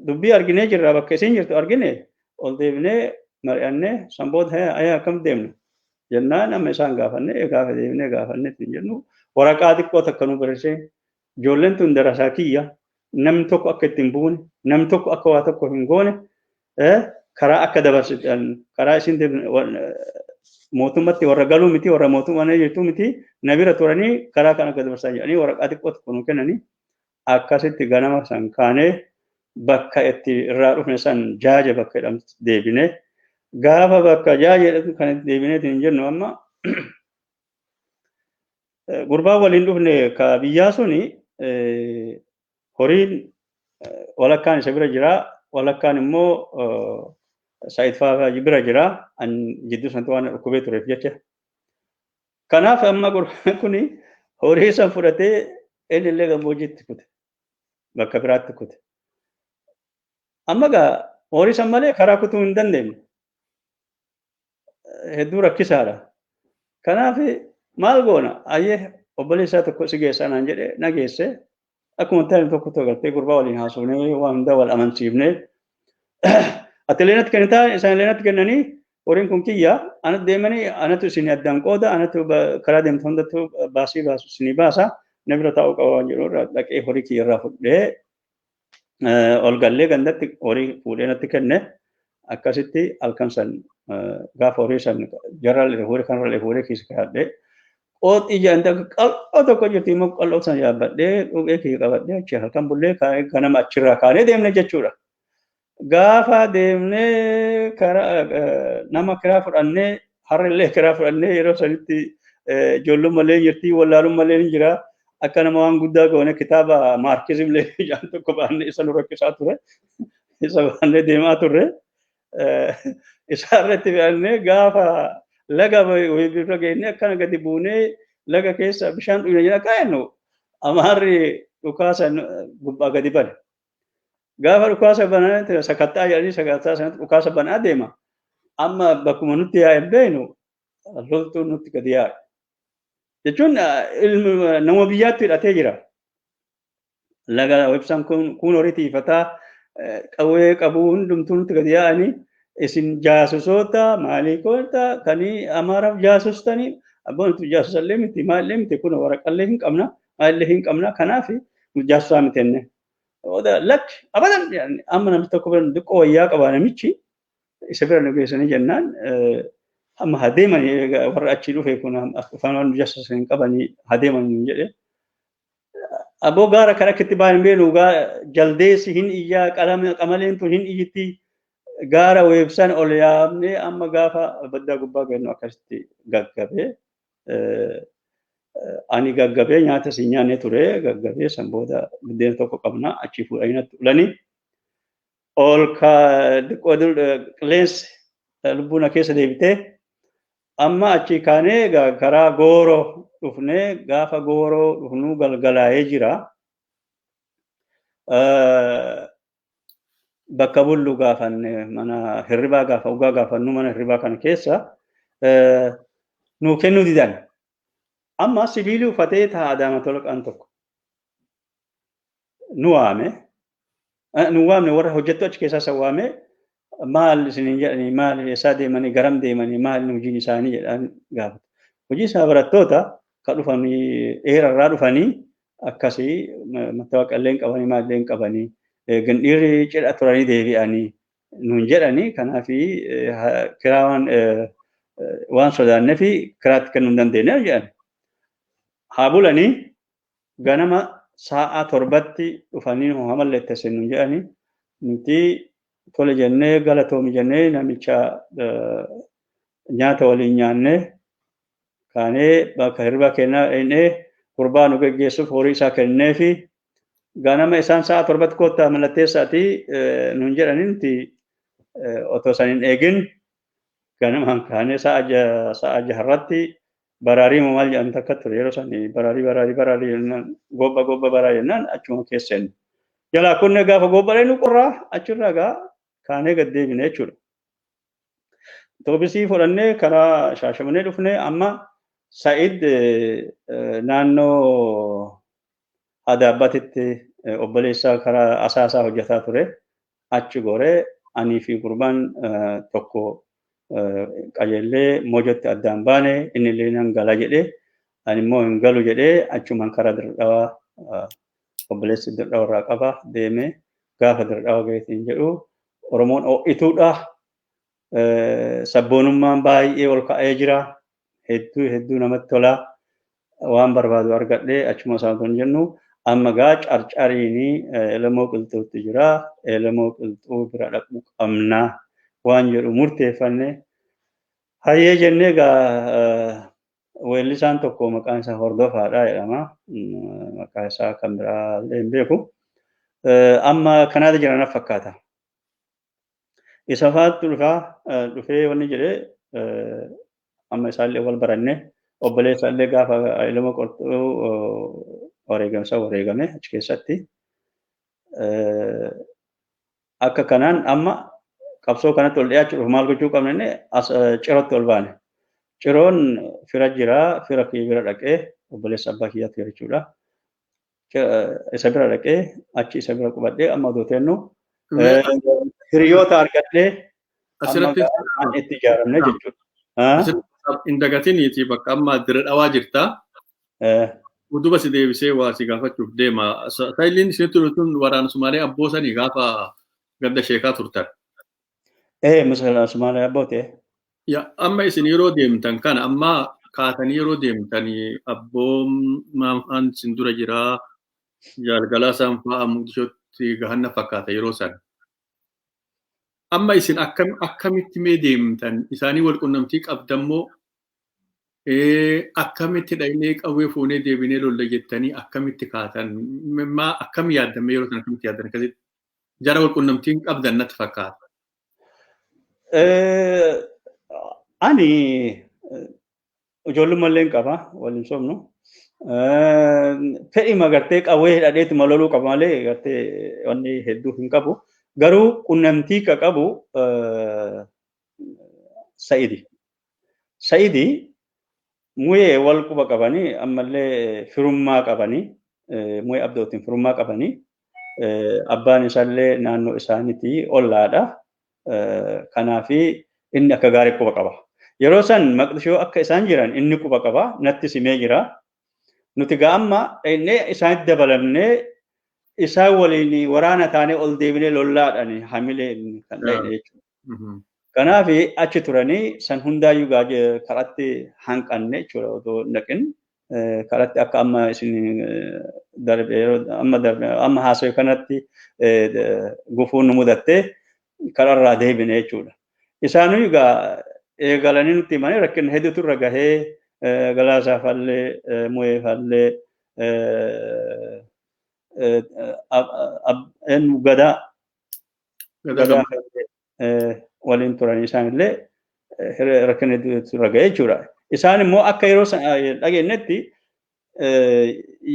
dubbii arginee jirra bakka isin jirtu argine ol deebinee mari'annee san booda ayyaa akkam deemna jennaan amma isaan gaafanne gaafa deebinee gaafanne ittiin jennu waraqaa xiqqoo takka nu barreessee ijoolleen tun darasaa kiyya namni tokko akka ittiin buune namni tokko akka waa tokko hin goone karaa akka dabarsitan karaa isin mootummatti warra galuu miti warra mootummaa jirtu miti na bira turanii karaa kan akka dabarsan jedhanii waraqaa xiqqoo tokko nu kennanii akkasitti ganama san kaanee bakka itti irraa dhufne san jaaje bakka jedhamtu deebine gaafa bakka jaaje jedhamtu kan itti deebineetiin hin jennu amma gurbaan waliin dhufne ka biyyaa suni horiin walakkaan isa bira jira walakkaan immoo Saa'id fa'aa bira jira an jidduu sanatti waan dhukkubee tureef jecha. Kanaaf amma gurbaan kuni horii san fudhatee inni illee gammoojjiitti kute bakka biraatti kute. Amma gaa horii san malee karaa kutuu hin dandeenye. Hedduu rakkisaadha. Kanaaf maal goona ayyee obboleessaa tokko si geessaa naan jedhe na geesse akkuma ta'e tokko tokko galtee gurbaa waliin haasofnee waan hunda wal amansiifnee ati illee natti kennitaa isaan illee natti kennanii horiin kun kiyya anatti deemanii anatu isin addaan qooda anatu karaa deemtu hundattuu baasii baasu isinii baasa na bira taa'uu qaba waan jedhu irraa dhaqee horii kiyya irraa fudhee ol gallee gandatti horii fuudhee natti kenne akkasitti halkan san gaafa horii san jarra fuudhee kanarra fuudhee kiisa kaa'adhee qooxii jedhan takka qal'oo tokko jirti immoo qal'oo san yaabbadhee dhuphee kiyya qabadhee achi halkan bullee ganama achirraa kaanee deemne jechuudha. Gaafa deemnee karaa nama kiraa fudhannee harrellee kiraa fudhannee yeroo sanitti ijoollummaa illee jirti wallaalummaa illee ni jira. Akka nama waan guddaa goone kitaaba maarkizim illee jedhan tokko baannee isa nu rakkisaa ture. Isa baannee deemaa turre. Isa irratti fe'annee gaafa laga bira geennee akkana gadi buunee laga keessa bishaan dhugna jedha kaa'ennu amaarri dhukaasa gubbaa gadi bane. Gaafa dhukaasa banaa sakattaa jedhanii sakattaa sanatti dhukaasa banaa deema. Amma bakkuma nutti yaa'e hin beeknu loltuun nutti gadi yaa'e. Jechuun nama biyyaatti hidhatee jira. Laga ibsaan kun horii tiifataa qawwee qabu hundumtuu nutti gadi yaa'anii isin jaasusoota maaliikoota kanii amaaraaf jaasustanii abboon nuti jaasusallee miti maalillee miti kun waraqallee hin qabna maalillee hin qabna kanaaf jaasusaa miti jenne. Lakki abadan amma namni tokko bira xiqqoo wayyaa qaba namichi isa bira nu geessanii jennaan amma haa deemanii warra achii dhufe kun afaan waan jaasusan hin qabanii haa deemanii jedhe. Aboo gaara kan akka itti ba'an beenu jaldeessi hin iyyaa qamaleen tun hin iyyitti gaara weebsan ol yaabnee amma gaafa baddaa gubbaa geennu akkasitti gaggabee ani gaggabee nyaata si nyaanne ture gaggabee san booda buddeena tokko qabna achii fuudhanii natti ulanii ol ka xiqqoo qilleensi lubbuu na keessa deebitee amma achii kaanee karaa gooroo dhufnee gaafa gooroo dhufnuu galgalaa'ee jira. Bakka bullu gaafanne mana hirribaa gaafa dhugaa gaafannu mana hirribaa kana keessa nuu kennuu didan. Amma sibiilii uffatee ta'a Adaama Tolqaan tokko. Nu waame. Nu waamne warra hojjettu achi keessaa isa waame maal isiniin jedhanii maal eessaa deemanii garam deemanii maal hojiin isaanii jedhan gaafate. Hojii isaa barattoota kan dhufanii dheerarraa dhufanii Akkasii mattaawaqallee hin qabanii maalillee hin qabanii gindhiirri cidha turanii deebi'anii nuun jedhanii kanaaf kiraa waan sodaannee fi kiraatti kennuu hin dandeenye jedhan. Haa bulanii ganama sa'a 7tti dhufanii hamallee itti nuun jedhanii nuti tole jennee galatoomi jennee namicha nyaata waliin nyaannee kaanee bakka hirriba kennaa dhaqnee gurbaa nu geggeessuuf horii isaa kennee fi ganama isaan sa'a 7tti koottaa mallatteessaatii nuun jedhanii nuti otoo isaan hin eegin ganamaan kaanee sa'a 6rratti baraarii maal jedhamu takka ture yeroo sani baraarii baraarii baraarii jennaan gobba gobba baraa jennaan achuma keessa seenne. Jalaa kunne gaafa gobba nu qorraa achirraa gaa kaanee gad deebine jechuudha. Toobisii fudhannee karaa Shaashamannee dhufnee amma Sa'id naannoo Adaabbatitti obboleessaa karaa asaasaa hojjetaa ture. Achi goree anii fi gurbaan tokko qajeellee mojotti addaan baane inni illee nan gala jedhee ani immoo hin galu jedhee achumaan karaa Dirdhawaa obboleessi Dirdhawaa irraa qaba deeme gaafa Dirdhawaa gaheetiin jedhu Oromoon ho'ituudha. Sabboonummaan baay'ee ol ka'ee jira. Hedduu hedduu namatti tola. Waan barbaadu argadhee achuma isaan kan jennu amma gaa carcariin Elemoo Qilxuutti jira. Elemoo Qilxuu bira dhaquu qabna waan jedhu murteeffanne. Hayyee jennee gaa weellisaan tokko maqaan isaa Hordofaadha jedhama. Maqaa isaa kan biraa illee hin beeku. Amma kanaatu jira natti fakkaata. Isa faatti dhufee wanni jedhee amma isaallee wal baranne obboleessa illee gaafa Elemoo Qilxuu wareegamsa wareegame achi keessatti. Akka kanaan amma qabsoo kanatti ol dhiyaachuudhaaf maal gochuu qabna inni as cirootti ol baane. Ciroon fira jira, fira kiyya bira dhaqee obboleessa abbaa kiyyaatti jechuudha. Isa bira dhaqee achi isa bira qubadhee amma otoo teennu hiriyoota argadhee amma itti ijaaramne jechuudha. Hin dagatiniiti bakka amma Dirre Dhawaa jirta. Uduba si deebisee waa si gaafachuuf deema. Saayiliin isinitti tun waraana Sumaalee abboo sanii gaafa gadda sheekaa turtan. Misala Sumaalee abboote. Amma isin yeroo deemtan kana amma kaatanii yeroo deemtan abboon maanfaan isin dura jiraa jaalgalaa isaan fa'aa Mogadishootti gahanna fakkaata yeroo san. Amma isin akkamitti mee deemtan isaanii wal qunnamtii qabdammoo akkamitti dhaqnee qawwee fuunee deebinee lolla jettanii akkamitti kaatan maa akkam yaaddan yeroo sana akkamitti yaaddan akkasitti jara wal qunnamtiin qabdan natti fakkaata. Ani ijoollummallee hin qaba waliin sobnu. Fedhima gartee qawwee hidhadheetuma loluu qaba malee gartee wanni hedduu hin qabu. Garuu qunnamtii ka qabu Sa'idi. Sa'idi muyee wal quba qabanii ammallee firummaa qabanii muyee abdootiin firummaa qabanii abbaan isaallee naannoo isaaniitii ollaadha. Kanaafi inni akka gaarii quba qaba. Yeroo san Maqdishoo akka isaan jiran inni quba qaba natti simee jira. Nuti gaa amma inni isaanitti dabalamnee isaan waliin waraana taanee ol deebinee lollaadhaan hamilee kan dhaqne jechuudha. Kanaaf achi turanii san hundaayyuu gaa karaatti hanqanne jechuudha otoo hin dhaqin karaatti akka amma isin darbe yeroo amma darbe amma haasa'e kanatti gufuun nu mudattee kararraa deebine jechuudha. Isaanuu egaa eegalanii nutti himanii rakkina hedduutu irra gahee Galaasaa fallee Mu'ee fallee Gadaa Gadaa waliin turan isaanillee rakkina hedduutu irra gahee jechuudha. Isaan immoo akka yeroo dhageenyetti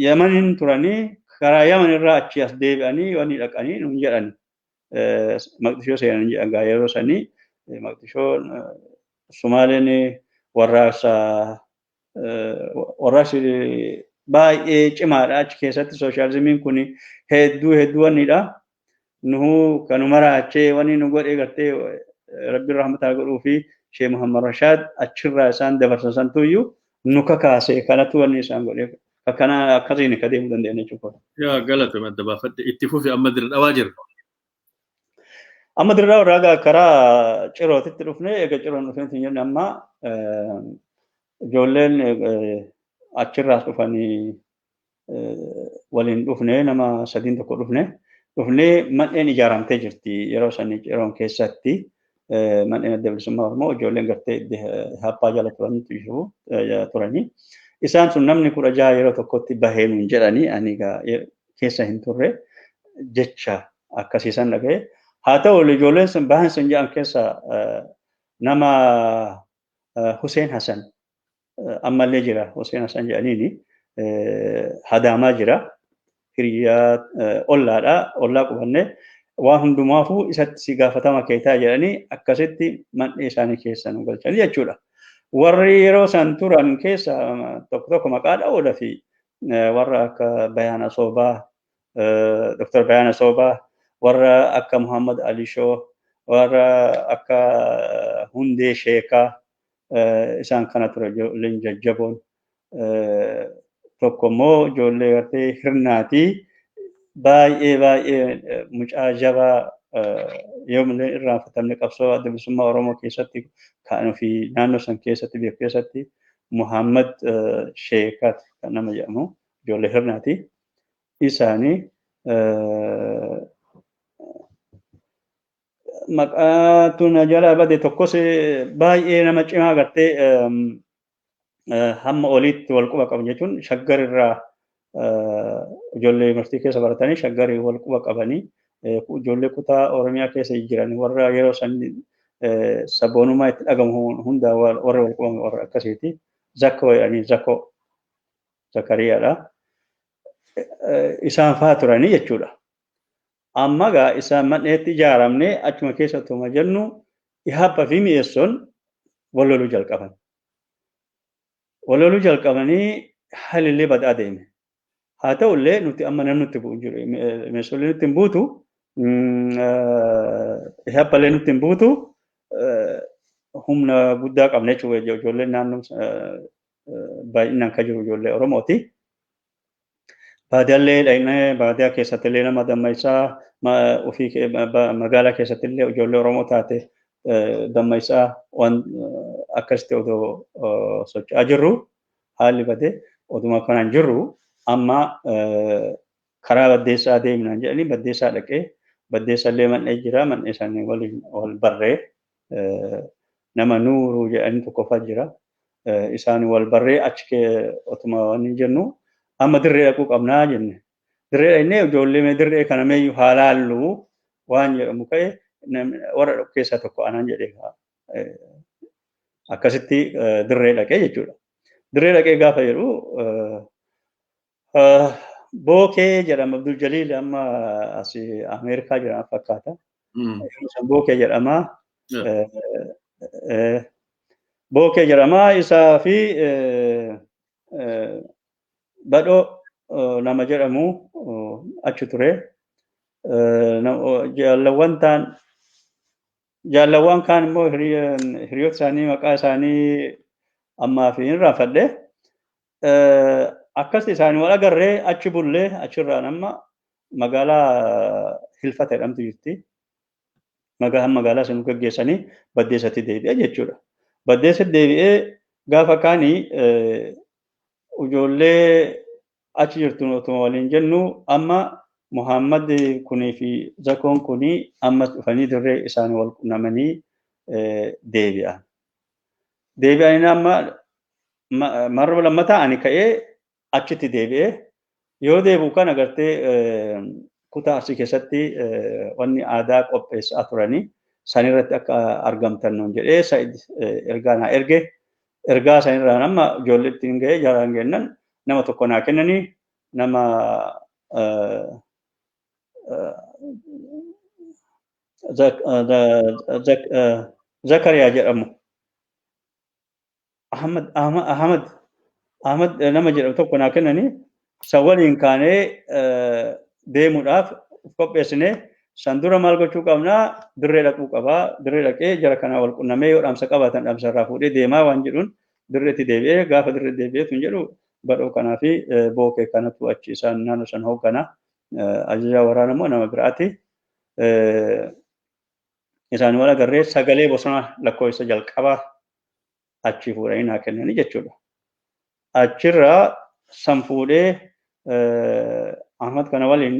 Yamaniin turanii karaa Yaman irraa achi as deebi'anii wanni dhaqanii nuun jedhan. Maqdishoo seenan jedhan gaa yeroo sanii Maqdishoon Sumaaleen warraaqsa warraaqsi baay'ee cimaadha achi keessatti sooshaalizimiin kun hedduu hedduu wannidha. Nuhu kanuma raachee wanni nu godhe gartee Rabbiin rahmataa godhuu fi Sheekh Muhammad Rashaad achirraa isaan dabarsan santuyyuu nu kakaase kanatu wanni isaan godhe. Akkana akkasiin akka deemuu dandeenye jechuudha. Yaa galatoomi adda baafadhe itti fufi amma Dirree Dhawaa jirra. Amma Dirree Dhawaa irraa karaa Cirootitti dhufne eega Ciroon dhufneetti hin jenne amma ijoolleen achirraas dhufanii waliin dhufne nama sadiin tokko dhufne dhufnee manneen ijaaramtee jirti yeroo sanii Ciroon keessatti manneen adda bilisummaa Oromoo ijoolleen gartee haphaa jala turanitu jiru turanii. Isaan sun namni 16 yeroo tokkotti bahee nuun jedhanii ani keessa hin turre jecha akkasiisan dhaga'e. Haa ta'u ijoolleen sun bahan sun jedhan keessa nama Hussein Hassan ammallee jira Hussein Hassan jedhaniini hadaamaa jira hiriyaa ollaadha ollaa qubannee waan hundumaafuu isatti si gaafatama keetaa jedhanii akkasitti man'ee isaanii keessa nu galchanii jechuudha. Warri yeroo san turan keessa tokko tokko maqaa dha'uudha fi warra akka Bayaana Soobaa, Dr. Bayaana Soobaa, warra akka Muhammad Ali Shoo, warra akka Hundee Sheekaa isaan kana ture ijoolleen jajjaboon. Tokko immoo ijoollee gartee hirnaatii baay'ee baay'ee mucaa jabaa yoomillee irraanfatamne qabsoo adda bilisummaa Oromoo keessatti kan ofii naannoo san keessatti beeku keessatti Muhammad Sheekaat kan nama jedhamu ijoollee hirnaati. Isaanii maqaatu na jalaa bade tokkos baay'ee nama cimaa gartee hamma oliitti wal quba qaban jechuun shaggar irraa ijoollee yuunivarsiitii keessa baratanii shaggarii wal quba qabanii ijoollee kutaa Oromiyaa keessa jiran warra yeroo san sabboonummaa itti dhagamu hunda warra wal quba warra akkasiiti. Zakkoo jedhanii Zakkoo Zakariyaadha. Isaan fa'aa turanii jechuudha. Amma gaa isaan man'eetti ijaaramne achuma keessa otuma jennu Ihaabba fi Mi'eessoon wal loluu jalqaban. Wal loluu jalqabanii haalillee badaa deeme. Haa ta'ullee nuti amma namni nutti bu'u jiru. Mi'eessoollee nutti hin buutu. Ihaabballee nutti hin buutu. Humna guddaa qabna jechuudha ijoolleen naannoo baay'inaan kan jiru ijoollee Oromooti. Baadiyaallee dhaqnee baadiyaa keessattillee nama dammaysaa ofii magaalaa keessattillee ijoollee Oromoo taate dammaysaa waan akkasitti odoo socho'aa jirru haalli badee oduma kanaan jirru amma karaa baddeessaa deemnaan jedhanii baddeessaa dhaqee baddeessallee man'ee jira man'ee isaanii waliin wal barree nama Nuuruu jedhanii tokkoffaa jira isaan wal barree achi otuma waan hin jennu amma dirree dhaquu qabnaa jenne. Dirree dhaqnee ijoollee dirree kana meeyyuu haa laallu waan jedhamu ka'e warra dhaqu keessaa tokko anaan jedhee akkasitti dirree dhaqee jechuudha. Dirree dhaqee gaafa jedhu Bookee jedhama Abdul Jaliil amma asii Ameerikaa jedhama fakkaata. Bookee jedhama. Bookee jedhama isaa fi Badhoo nama jedhamu achi ture. Jaalawwan ta'an jaalawwan kaan immoo hiriyoota isaanii maqaa isaanii ammaa fi hin raafadhe. Akkas isaanii wal agarree achi bullee achirraan amma magaalaa Hilfata jedhamtu jirti. Magaalaa sun gaggeessanii baddeessatti deebi'e jechuudha. Baddeessatti deebi'ee gaafa kaanii ijoollee achi jirtu otuma waliin jennu amma Muhammad kunii fi Zakoon kunii ammas dhufanii dirree isaanii wal qunnamanii deebi'an. Deebi'anii amma marra lammataa ani ka'ee achitti deebi'ee yoo deebi'u kana gartee kutaa Arsii keessatti wanni aadaa qopheessaa turanii sanirratti akka argamtan nuun jedhee Sa'id ergaa naa erge. Ergaa sanirraan amma ijoollee ittiin ga'ee jaaraan kennan nama tokko naa kennanii nama Zakariyaa jedhamu. Ahmad Ahmad Ahmad nama jedhamu tokko naa kennanii san waliin kaanee deemuudhaaf qopheessinee san dura maal gochuu qabnaa dirree dhaquu qabaa dirree dhaqee jara kanaa wal qunnamee yoo dhaamsa qabaatan dhaamsa irraa fuudhee deemaa waan jedhuun dirreetti deebi'ee gaafa dirree deebi'ee tun jedhu Badhoo kanaa fi Bookee kanatu achi isaan naannoo san hooggana. Ajajaa waraana immoo nama biraati. Isaan wal agarree sagalee bosonaa lakkoofsa jalqabaa achi fuudhanii naa kennanii jechuudha. Achirraa san fuudhee Ahmad kana waliin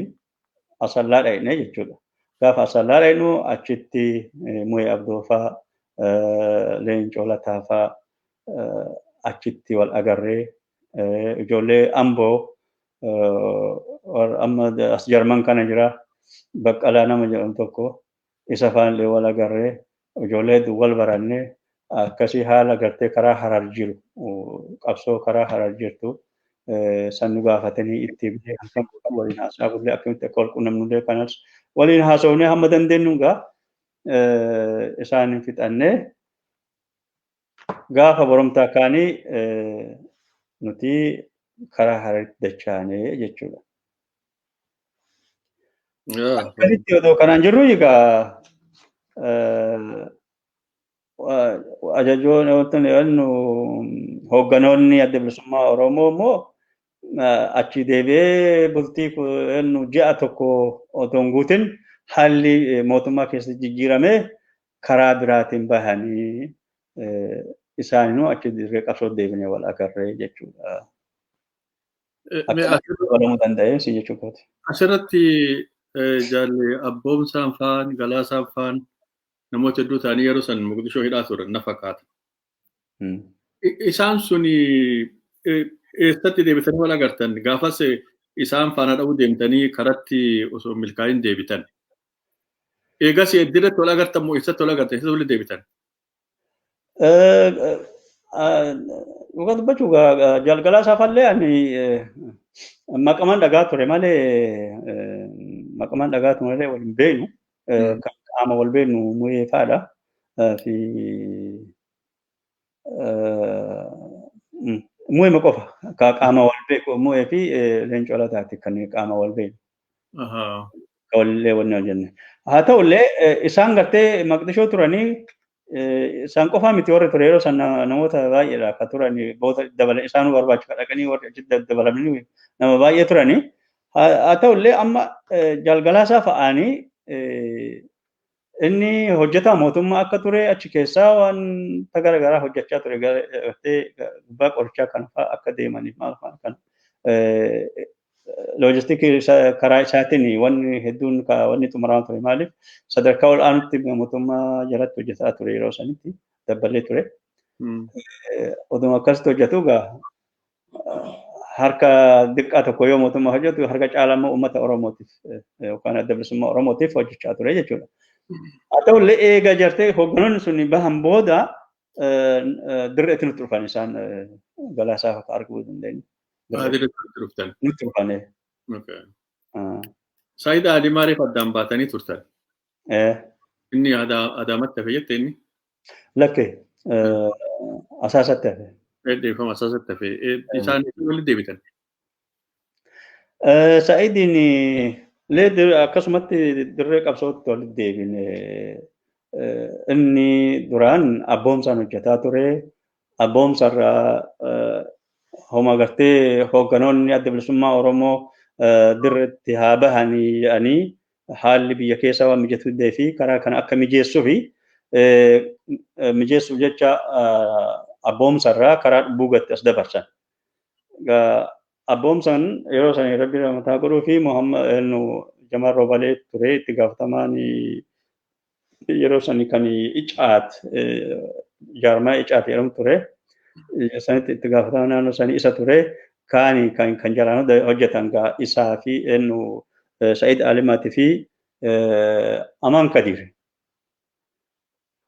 Asallaa dhaqnee jechuudha. Gaafa Asallaa dhaqnu achitti Mu'ee Abdoofaa, Leencoo Lataafaa achitti wal agarree ijoollee Amboo amma as Jarman kana jira Baqqalaa nama jedhamu tokko isa faanillee wal agarree ijoollee hedduu wal barannee akkasii haala gartee karaa Harar jiru qabsoo karaa Harar jirtu san nu gaafatanii itti himnee halkan waliin haasaa bullee akkamitti akka wal quunnamnullee kanas waliin haasofnee hamma dandeenyu gaa isaan fixannee gaafa boromtaa kaanii nuti karaa Hararitti dachaanee jechuudha. Akkasitti odoo kanaan jirru egaa ajajoon hoogganoonni adda bilisummaa Oromoo immoo achi deebi'ee bultii ji'a tokko otoo hin guutin haalli mootummaa keessatti jijjiiramee karaa biraatiin bahanii isaaninuu achi dirree qabsoo deebinee wal agarree jechuudha. Akka dabalamuu danda'ee si jechuu kooti. Asirratti jaalle Abboomsaan faan Galaasaan faan namoota hedduu ta'anii yeroo san Moqdishoo hidhaa turan na fakkaata. Isaan sun eessatti deebitanii wal agartan? Gaafas isaan faana dha'uu deemtanii karatti osoo milkaa'in deebitan. Eegas dirratti wal agartan moo eessatti wal agartan? Eessatti walitti deebitan? Dhugaa dubbachuu jalgalaa saafallee ani maqamaan dhagaa ture malee maqamaan dhagaa ture malee wal hin beeknu. Kan qaama wal beeknu Mu'ee fa'aadha. Fi Mu'ee qofa ka qaama wal beeku Mu'ee fi Leencoo Lataati kan qaama wal beeknu. Ka walillee wanni hojjenne. Haa ta'ullee isaan gartee Maqdishoo turanii isaan qofaa miti warri ture yeroo sana namoota baay'eedha akka turanii booda dabala isaanuu barbaachisa dhaqanii warri achitti dabalamanii nama baay'ee turanii. Haa ta'ullee amma jalgalaasaa fa'aanii inni hojjetaa mootummaa akka ture achi keessaa waan garaagaraa hojjechaa ture gartee gubbaa qorichaa kana fa'aa akka deemaniif maal fa'aa kana loojistikii karaa isaatiin wanni hedduun wanni xumuramaa ture maaliif sadarkaa ol aanutti mootummaa jalatti hojjetaa ture yeroo sanitti dabbalee ture. Oduma akkasitti hojjetu egaa harka diqqaa tokko yoo mootummaa hojjetu harka caalaa immoo uummata Oromootiif yookaan adda bilisummaa Oromootiif hojjechaa ture jechuudha. Haa ta'ullee eega jartee hoogganoonni sun bahan booda dirreetti nutti dhufan isaan Galaasaa akka arguu dandeenyu. Dirreetti dhuftan. Nutti dhufan. Saayid Ali maaliif addaan baatanii turtan? Inni Adaamatti hafe jette inni? Lakke Asaasatti hafe. Dhiifama Asaasatti hafe. Isaan walitti deebitan? Saayidiin illee akkasumatti dirree qabsootti walitti deebine. Inni duraan abboomsaan hojjetaa ture. Abboomsarraa homa gartee hoogganoonni adda bilisummaa Oromoo dirreetti haa bahanii jedhanii haalli biyya keessaa waan mijatu didee fi karaa kana akka mijeessuu fi mijeessuuf jecha abboomsarraa karaa Dhubbuugatti as dabarsan. Abboomsaan yeroo sana rabbi mataa godhuu fi Muhammad Jamaal Roobalee ture itti gaafatamaan yeroo sani kan Icaat jaarmaa Icaat jedhamu ture. Sanitti itti gaafatamaa naannoo sanii isa ture. Kaani kan kan jalaan hojjetan gaa isaa fi eenyu Sa'iid Alimaatii fi Amaan Kadiir.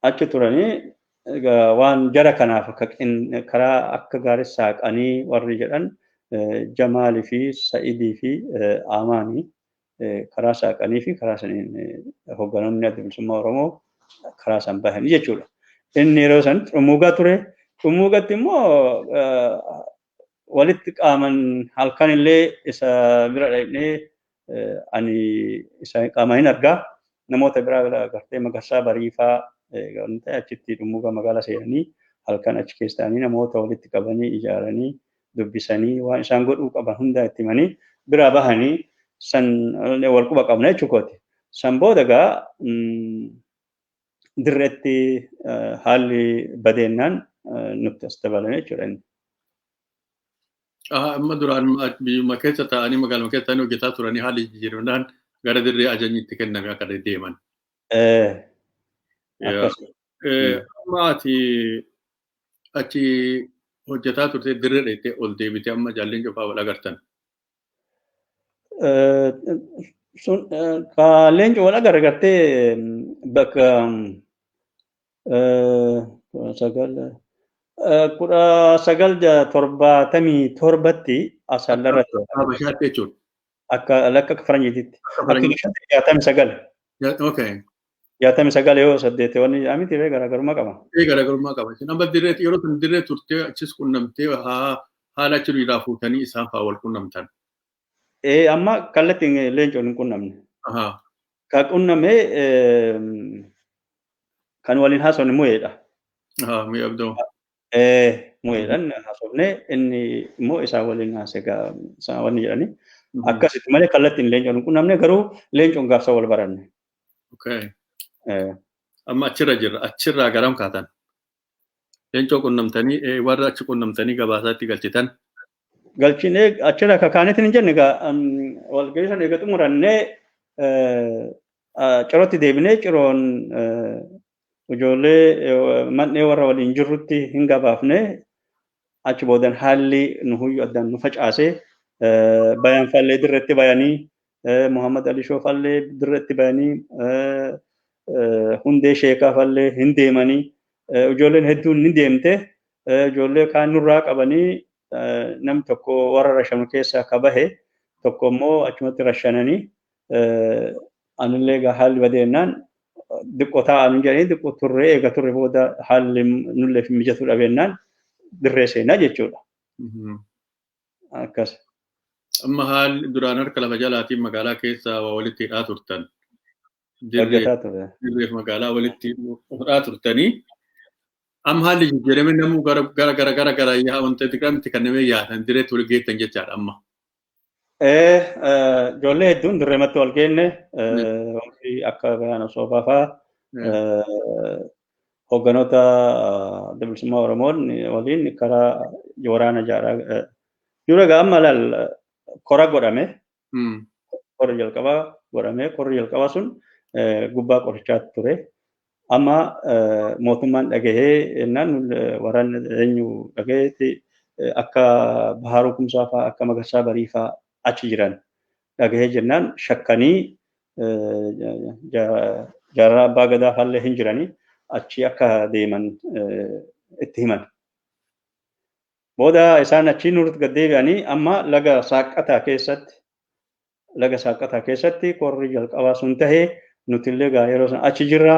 Achi turanii egaa waan jara kanaaf karaa akka gaarii saaqanii warri jedhan Jamaalii fi Sa'idii fi Amaanii karaa saaqanii fi karaa saniin hoogganoonni adda bilisummaa Oromoo karaa san bahanii jechuudha. Inni yeroo san Dhummuugaa ture. Dhummuugatti immoo walitti qaaman halkan illee isa bira dhaqnee ani isa qaama hin argaa namoota biraa bira gartee Magarsaa Bariifaa achitti Dhummuugaa magaalaa seenanii halkan achi keessa ta'anii namoota walitti qabanii ijaaranii dubbisanii waan isaan godhuu qaban hunda itti himanii biraa bahanii san wal quba qabna jechuu kooti. San booda gaa dirreetti haalli badeennaan nutti as dabalame jechuudha inni. Amma duraan biyyuma keessa taa'anii magaaluma keessa taa'anii hojjetaa turanii haalli jijjiiramnaan gara dirree ajajni itti kenname akka deeman. Amma ati achi hojjetaa turte dirree dheettee ol deebitee amma jaalleen cufaa wal agartan. Leencoo wal agarre gartee bakka 1977tti asallarratti. Habashaatti jechuudha. Akka lakka faranjiititti. Akka 69. Okay. 69 yoo 8 wanni jedhamiti garaagarummaa qaba. Garaagarummaa qaba. Amma dirree yeroo sun dirree turtee achis qunnamtee haala achi irraa fuutanii isaan fa'aa wal qunnamtan. Amma kallattiin leencoon hin qunnamne. Ka qunname kan waliin haasofne mu'eedha. Mu'ee abdoo. Mu'eedhaan haasofne inni immoo isaan waliin haase isaan wanni jedhani. Akkasitti malee kallattiin leencoon hin qunnamne garuu leencoon gaafsa wal baranne. Amma achirra jirra. Achirraa garam kaatan? Leencoo qunnamtanii warra achi qunnamtanii gabaasaatti galchitan. Galchinee achirra kakaanetti hin jenne egaa walgahii sana eega xumurannee cirootti deebinee ciroon ijoollee man'ee warra waliin jirrutti hin gabaafne achi boodan haalli nu huyyu addaan nu facaasee bayan fallee dirreetti bayanii Muhammad Ali Shoo fallee dirreetti bayanii hundee sheekaa fallee hin deemanii ijoolleen hedduun ni deemte ijoollee kaan nurraa qabanii namni tokko warra rashanu keessaa ka bahe tokko immoo achumatti rashananii anillee egaa haalli badeennaan diqqoo taa'an jedhanii diqqoo turree eega turre booda haalli nullee mijatu dhabeennaan dirree seenaa jechuudha. Akkas. Amma haalli duraan harka lafa jalaatiin magaalaa keessa waa walitti hidhaa turtan. Hojjetaa ture. Dirreef magaalaa walitti hidhaa turtanii. Amma haalli jijjiirame namuu gara gara gara gara yaa wanta xiqqaamitti kan namee yaatan dirreetti wal geettan jechaadha amma. Ijoollee hedduun dirreematti wal geenne warri akka Bayaan Osoofaa fa'aa hoogganoota bilisummaa Oromoon waliin karaa waraana ijaaraa dura egaa amma laal kora godhame korri jalqabaa godhame korri jalqabaa sun gubbaa qorichaatti ture. Amma mootummaan dhagahee jennaan waraanni eenyu dhagaheetti akka Baharuu Kumsaa fa'aa akka Magarsaa Barii fa'aa achi jiran dhagahee jennaan shakkanii jaarraa abbaa gadaa fa'allee hin jiranii achi akka deeman itti himan. Booda isaan achi nurratti gad deebi'anii amma laga Saaqqataa keessatti korri jalqabaa sun tahee nuti illee gaa yeroo sana achi jirra.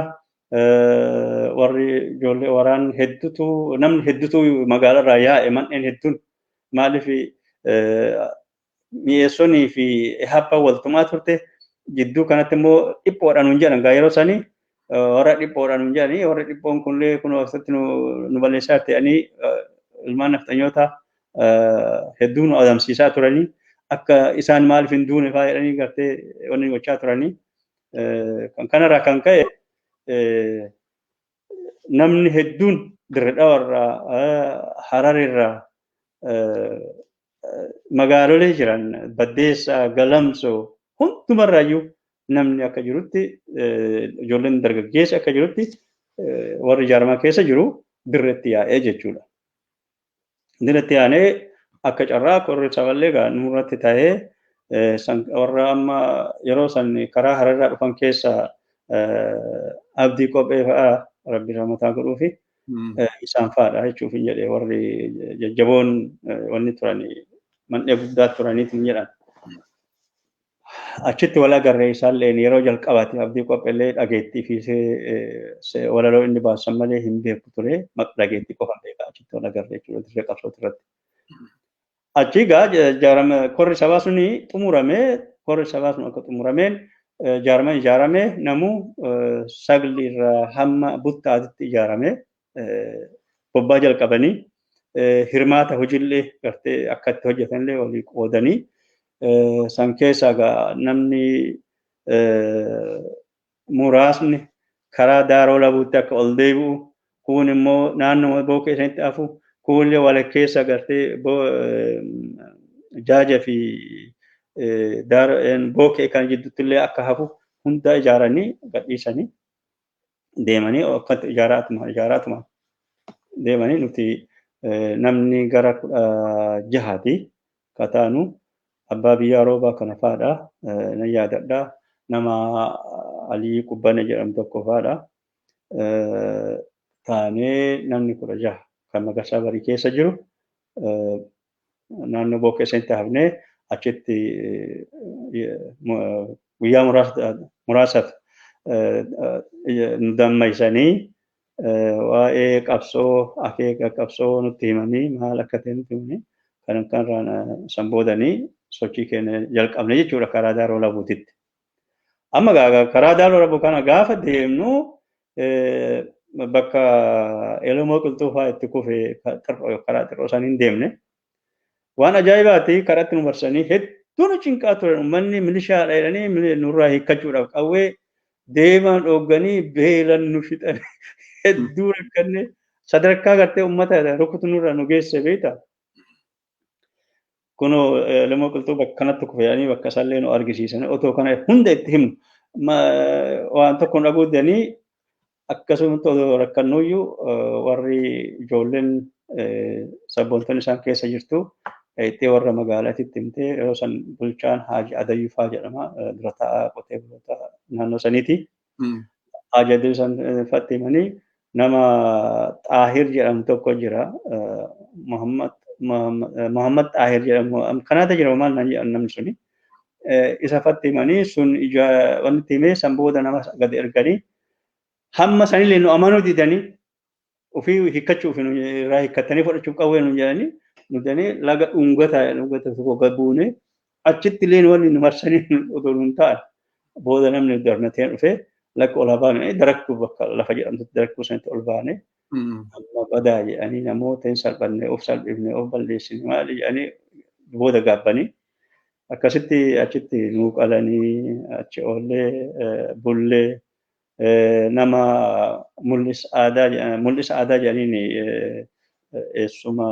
Warri ijoollee waraan hedduutu namni hedduutu magaalarraa yaa'e manneen hedduun maaliif mi'eessonii fi happa waltumaa turte jidduu kanatti immoo dhiphoodhaan nun jedhan gaa yeroo sanii warra dhiphoodhaan nun jedhanii warra dhiphoon kunillee kun asitti nu balleessaa ta'anii ilmaan nafxanyoota hedduu nu adamsiisaa turanii akka isaan maaliif hin duune fa'aa jedhanii gartee wanni gochaa turanii kan kanarraa kan ka'e namni hedduun Dirree Dhawarraa Hararirraa magaalolee jiran Baddeessaa Galamsoo hundumarraayyuu namni akka jirutti ijoolleen dargaggeessi akka jirutti warri ijaaramaa keessa jiru dirreetti yaa'ee jechuudha. Dirreetti yaa'ee akka carraa korri saballee gaa nurratti ta'ee warra amma yeroo san karaa Hararraa dhufan keessa Abdii Qophee fa'aa rabbi rahmataa godhuufi isaan fa'aadha jechuuf hin jedhee warri jajjaboon wanni turan man'ee guddaa turaniit hin jedhan. Achitti wal agarree isaallee yeroo jalqabaati Abdii Qopheellee dhageettii fi walaloo inni baasan malee hin beeku ture dhageettii qofa beeka achitti wal agarree jechuudha dirree qabsoo irratti. Achi egaa korri sabaa suni xumuramee korri sabaa sun akka xumurameen jaarmaan ijaarame namuu sagli irraa hamma buttaatitti ijaarame bobbaa jalqabanii Hirmaata hojiillee gartee akka itti hojjetanillee walii qoodanii san keessaa egaa namni muraasni karaa Daaroo Labuutti akka ol deebi'u, kuun immoo naannoo Bookee sanitti hafu, kuunillee walakkeessa gartee Jaaja fi Bookee kan jidduutti illee akka hafu hunda ijaaranii gadhiisanii deemanii akkatti ijaaraatuma deemanii. Nuti namni gara 16ti kataanu, abbaa biyyaa Roobaa kana fa'aadha nan yaadadha, nama Alii Qubbane jedhamu tokko fa'aadha. Taanee namni 16 kan Magarsaa Barii keessa jiru naannoo Bookee sanitti hafnee achitti guyyaa muraasaaf nu dammaysanii, waa'ee qabsoo, akeeka qabsoo nutti himanii, maal akka ta'e nutti himanii, kan kanarraan san boodanii sochii keenya jalqabne jechuudha karaa Daaroo Labuutitti. Amma karaa Daaroo Labuu kana gaafa deemnu bakka Elemoo Qilxuu fa'aa itti kufe karaa xiqqoo san hin deemne. Waan ajaa'ibaati, karaatti nu marsanii hedduu nu cinqaa turan. Uummanni milishaadha jedhanii nurraa hiikkachuudhaaf qawwee deemaan dhoogganii beelan nu fixan, hedduu rakkanne, sadarkaa gartee uummata rukutu nurraa nu geesse beektaa. Kunoo Elemoo Qilxuu bakka kanatti kufe jedhanii bakka isaallee nu argisiisan. Otoo kana hunda itti himnu waan tokko nu dhaguudhanii akkasumatti otoo rakkannuyyuu warri ijoolleen sabboontonni isaan keessa jirtu itti warra magaalaatti himtee, yeroo san bulchaan Haaji Adayyuu fa'aa jedhama, dura taa'aa qotee bultoota naannoo saniiti. Haaji Adayyuu san fa'aatti himanii, nama Xaahir jedhamu tokko jira. Muhammad Xaahir jedhamu kanaata jira maal naan jedhan namni suni. Isa fa'aatti himanii sun ija wanti himee san booda nama gad erganii hamma sanillee nu amanuu didanii, ofii hiikkachuuf irraa hiikkatanii fudhachuuf qawwee nu jedhanii nu jedhanii, laga dhungata tokko gad buune, achitti illee wanni nu marsanii otoo nun ta'an booda namni darnatee dhufee lakka ol baane, Darakkuu bakka lafa jedhamtutti, Darakkuu sanitti ol baane. Amma badaa jedhanii namoota hin salphanne, of salphifne, of balleessine maali jedhanii booda gaabbanii akkasitti achitti nuu qalanii achi oollee bullee. Nama Mul'is Aadaa, Mul'is Aadaa jedhaniin, eessuma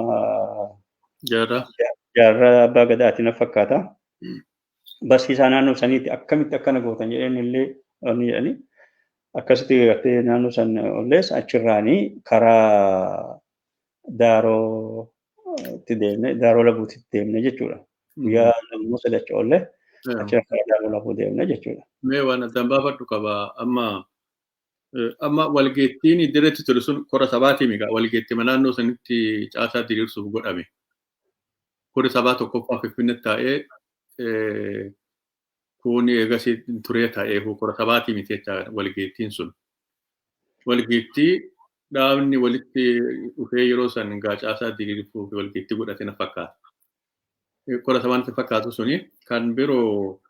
Jaarraa Abbaa Gadaati na fakkaata. Barsiisaa naannoo saniitti akkamitti akkana gootan jedheen illee wanni jedhanii akkasitti gartee naannoo san ollees achirraanii karaa Daaroo itti deemne, Daaroo Labuutti deemne jechuudha. Guyyaa 2 3 achi oollee achirra karaa Daaroo Labuu deemne jechuudha. Mee waan addaan baafadhu qaba. Amma walgeettiin dirreetti ture sun kora sabaatii migaa walgeettii naannoo sanitti caasaa diriirsuuf godhame. Kori sabaa tokkoffaa Finfinneetti taa'ee kun eegasii turee taa'ee kora sabaatii miti jecha walgeettiin sun. Walgeettii dhaabni walitti dhufee yeroo san caasaa diriirsuuf walgeettii godhate na fakkaata. Kora sabaan fakkaatu suni kan biroo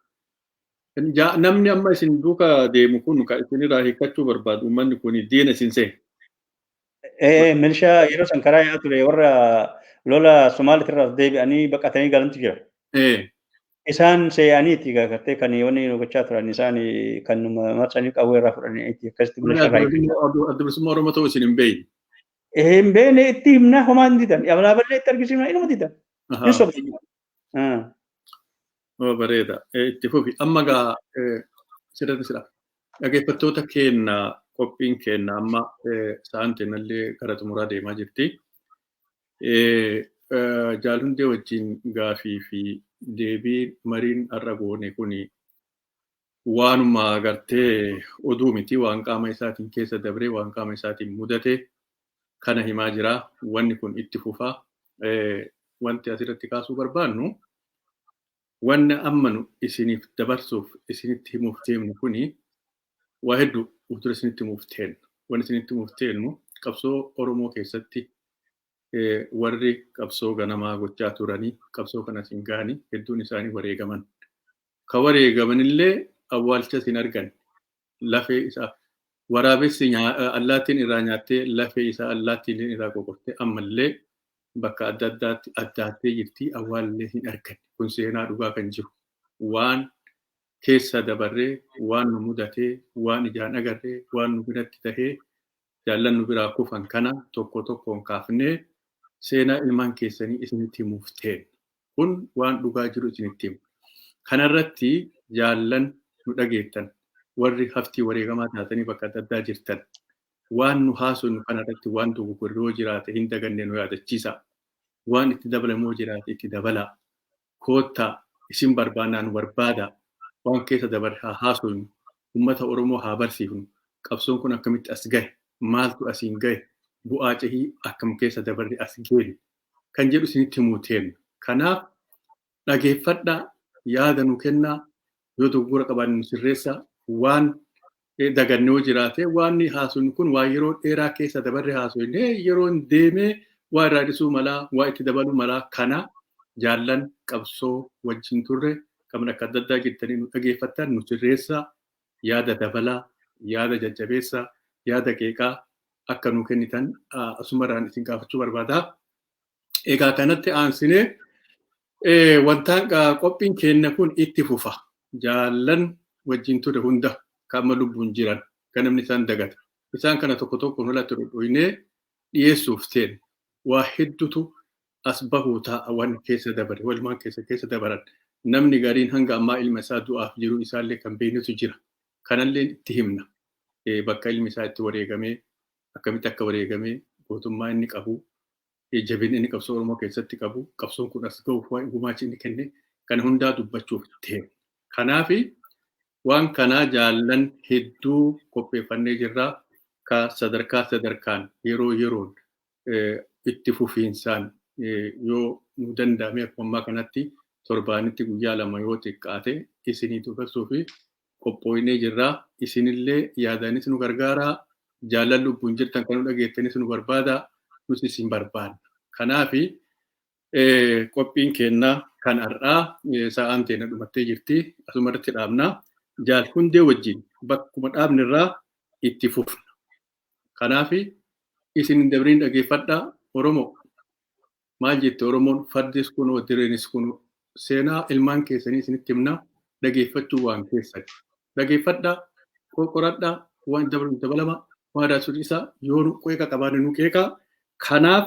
namni amma isin duuka deemu kun kan isinirraa hiikkachuu barbaadu uummanni kun diina isin se'e. Milishaa yeroo san karaa yaa'aa ture, warra lola Somaalitirraa deebi'anii baqatanii galantu jira. Isaan se'aniiti gartee kan wanni nu gochaa turan, isaan kan marsanii qawwee irraa fudhanii akkasitti milishaa irraa hiikkatan. Adda Bilisummaa Oromoo ta'uu isin hin beekne. Hin beekne, itti himnaa homaa hin didan. Alaaballee itti argisiifnaa inuma didan. Hin sobne. Bareeda. Itti fufi. Amma gaa sirriitti sira. Dhaggeeffattoota keenya, qophiin keenya amma sa'aan keenyallee gara xumuraa deemaa jirti. Jaal Hundee wajjin gaafii fi deebii mariin har'a goone kuni waanuma gartee oduu miti, waan qaama isaatiin keessa dabree, waan qaama isaatiin mudate kana himaa jira. Wanni kun itti fufaa. Wanti asirratti kaasuu barbaannu, wanni amma nu isiniif dabarsuuf isinitti himuuf deemnu kuni waa hedduu fuuldura isinitti himuuf teenna. Wanni isinitti himuuf teennu, qabsoo Oromoo keessatti warri qabsoo ganamaa gochaa turanii qabsoo kana isin gahanii hedduun isaanii wareegaman. Ka wareegamanillee awwaalcha isin argan, lafee isaa waraabessi allaattiin irraa nyaattee, lafee isaa allaattiin irraa qoqortee ammallee Bakka adda addaatti addaattee jirti, awwaallee hin arganne. Kun seenaa dhugaa kan jiru. Waan keessa dabarree, waan nu mudatee, waan ijaan agarree, waan nu biratti tahee jaallan nu biraa kufan kana tokko tokkoon kaafnee seenaa ilmaan keessanii isinitti himuuf ta'e. Kun waan dhugaa jiru isinitti himu. Kanarratti jaallan nu dhageettan, warri haftii wareegamaa taatanii bakka adda addaa jirtan, waan nu haasofnu kanarratti waan dogoggorri yoo jiraate hin daganne nu yaadachiisa. Waan itti dabalamu yoo jiraate itti dabalaa. Koottaa, isin barbaannaa, nu barbaada. Waan keessa dabarre haa haasofnu. Uummata Oromoo haa barsiifnu. Qabsoon kun akkamitti as gahe? Maaltu asiin gahe? Bu'aa cehii akkam keessa dabarre as geenne? Kan jedhu isinitti himuu teenna. Kanaaf dhageeffadhaa, yaada nu kennaa, yoo dogoggora qabaanne nu sirreessaa, waan daganne yoo jiraate waan haasofnu kun waan yeroo dheeraa keessa dabarre haasofne yeroon deemee waa irraa dhisuu malaa, waa itti dabaluu malaa. Kana jaallan qabsoo wajjin turre kan akka adda addaa jettanii nu dhageeffattan nu sirreessaa, yaada dabalaa, yaada jajjabeessaa, yaada qeeqaa akka nu kennitan asumarraan isin gaafachuu barbaada. Egaa kanatti aansinee wantaan qophiin keenya kun itti fufa. Jaallan wajjin ture hunda kan amma lubbuun jiran kan namni isaan dagata. Isaan kana tokko tokko nulatti dhodhoinee dhiyeessuuf ta'e waa hedduutu as bahuu ta'a waan keessa dabare, walumaan keessa keessa dabaran. Namni gariin hanga ammaa ilma isaa du'aaf jiru isaallee kan beeknetu jira. Kanallee itti himna. Bakka ilmi isaa itti wareegamee, akkamitti akka wareegamee, gootummaa inni qabu, jabina inni qabsoo Oromoo keessatti qabu, qabsoon kun as gahuuf waa'ee gumaachi inni kenne kana hundaa dubbachuuf ta'e. Kanaafi waan kanaa jaallan hedduu qopheeffannee jirra. Ka sadarkaa sadarkaan yeroo yeroon itti fufiinsaan yoo nu danda'ame akkuma ammaa kanatti torbaanitti guyyaa 2 yoo xiqqaate isinii dubbisuu fi qophooynee jirra. Isinillee yaadanis nu gargaaraa. Jaallan lubbuun jirtan kan nu dhageettanis nu barbaada. Nus isin barbaadna. Kanaafi qophiin keenya kan har'aa sa'aan teenya dhumattee jirti. Asumarratti dhaabna. Jaal Hundee wajjin bakkuma dhaabnerraa itti fufna. Kanaafi isin hin dabriin dhageeffadhaa. Oromoo maal jette? Oromoon fardis kunoo dirreenis kunoo. Seenaa ilmaan keessanii isinitti himna, dhageeffachuu waan keessani. Dhageeffadhaa, qoradhaa, waan dabalu dabalama, waan irraa isaa yoo nu qeeqa qabaanne nu qeeqaa. Kanaaf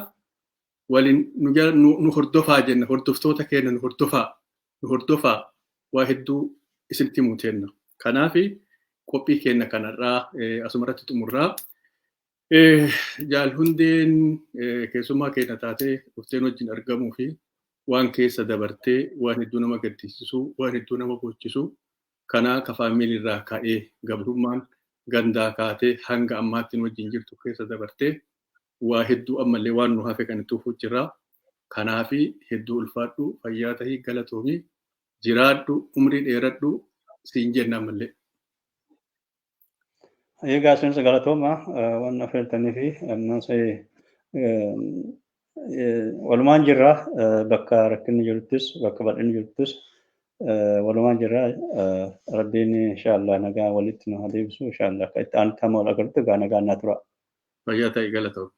waliin nu hordofaa jenna, hordoftoota keenya nu hordofaa, nu hordofaa, waa hedduu isinitti himuu teenna. Kanaafi qophii keenya kanarraa asumarratti xumurraa. Jaal Hundeen keessummaa keenya taatee dhufteen wajjin argamuu fi waan keessa dabartee, waan hedduu nama gaddisiisu, waan hedduu nama booccisu kanaa ka faamiliirraa ka'ee gabrummaan gandaa kaatee hanga ammaatti nu wajjin jirtu keessa dabartee waa hedduu ammallee waan nu hafe kan itti fufuu jirra. Kanaafi hedduu ulfaadhu, fayyaa tahii, galatoomii, jiraadhu, umrii dheeradhu siin jenna ammallee. Egaa isinis galatooma waan affeertanii fi ammas walumaan jirra, bakka rakkinni jiruttis bakka bal'inni jiruttis walumaan jirra. Rabbiin inshaallah nagaa walitti nu haa deebisu, inshaallah akka itti aanutti hamma wal agarrutti egaa nagaan naa tura. Fayyaa ta'e, galatooma.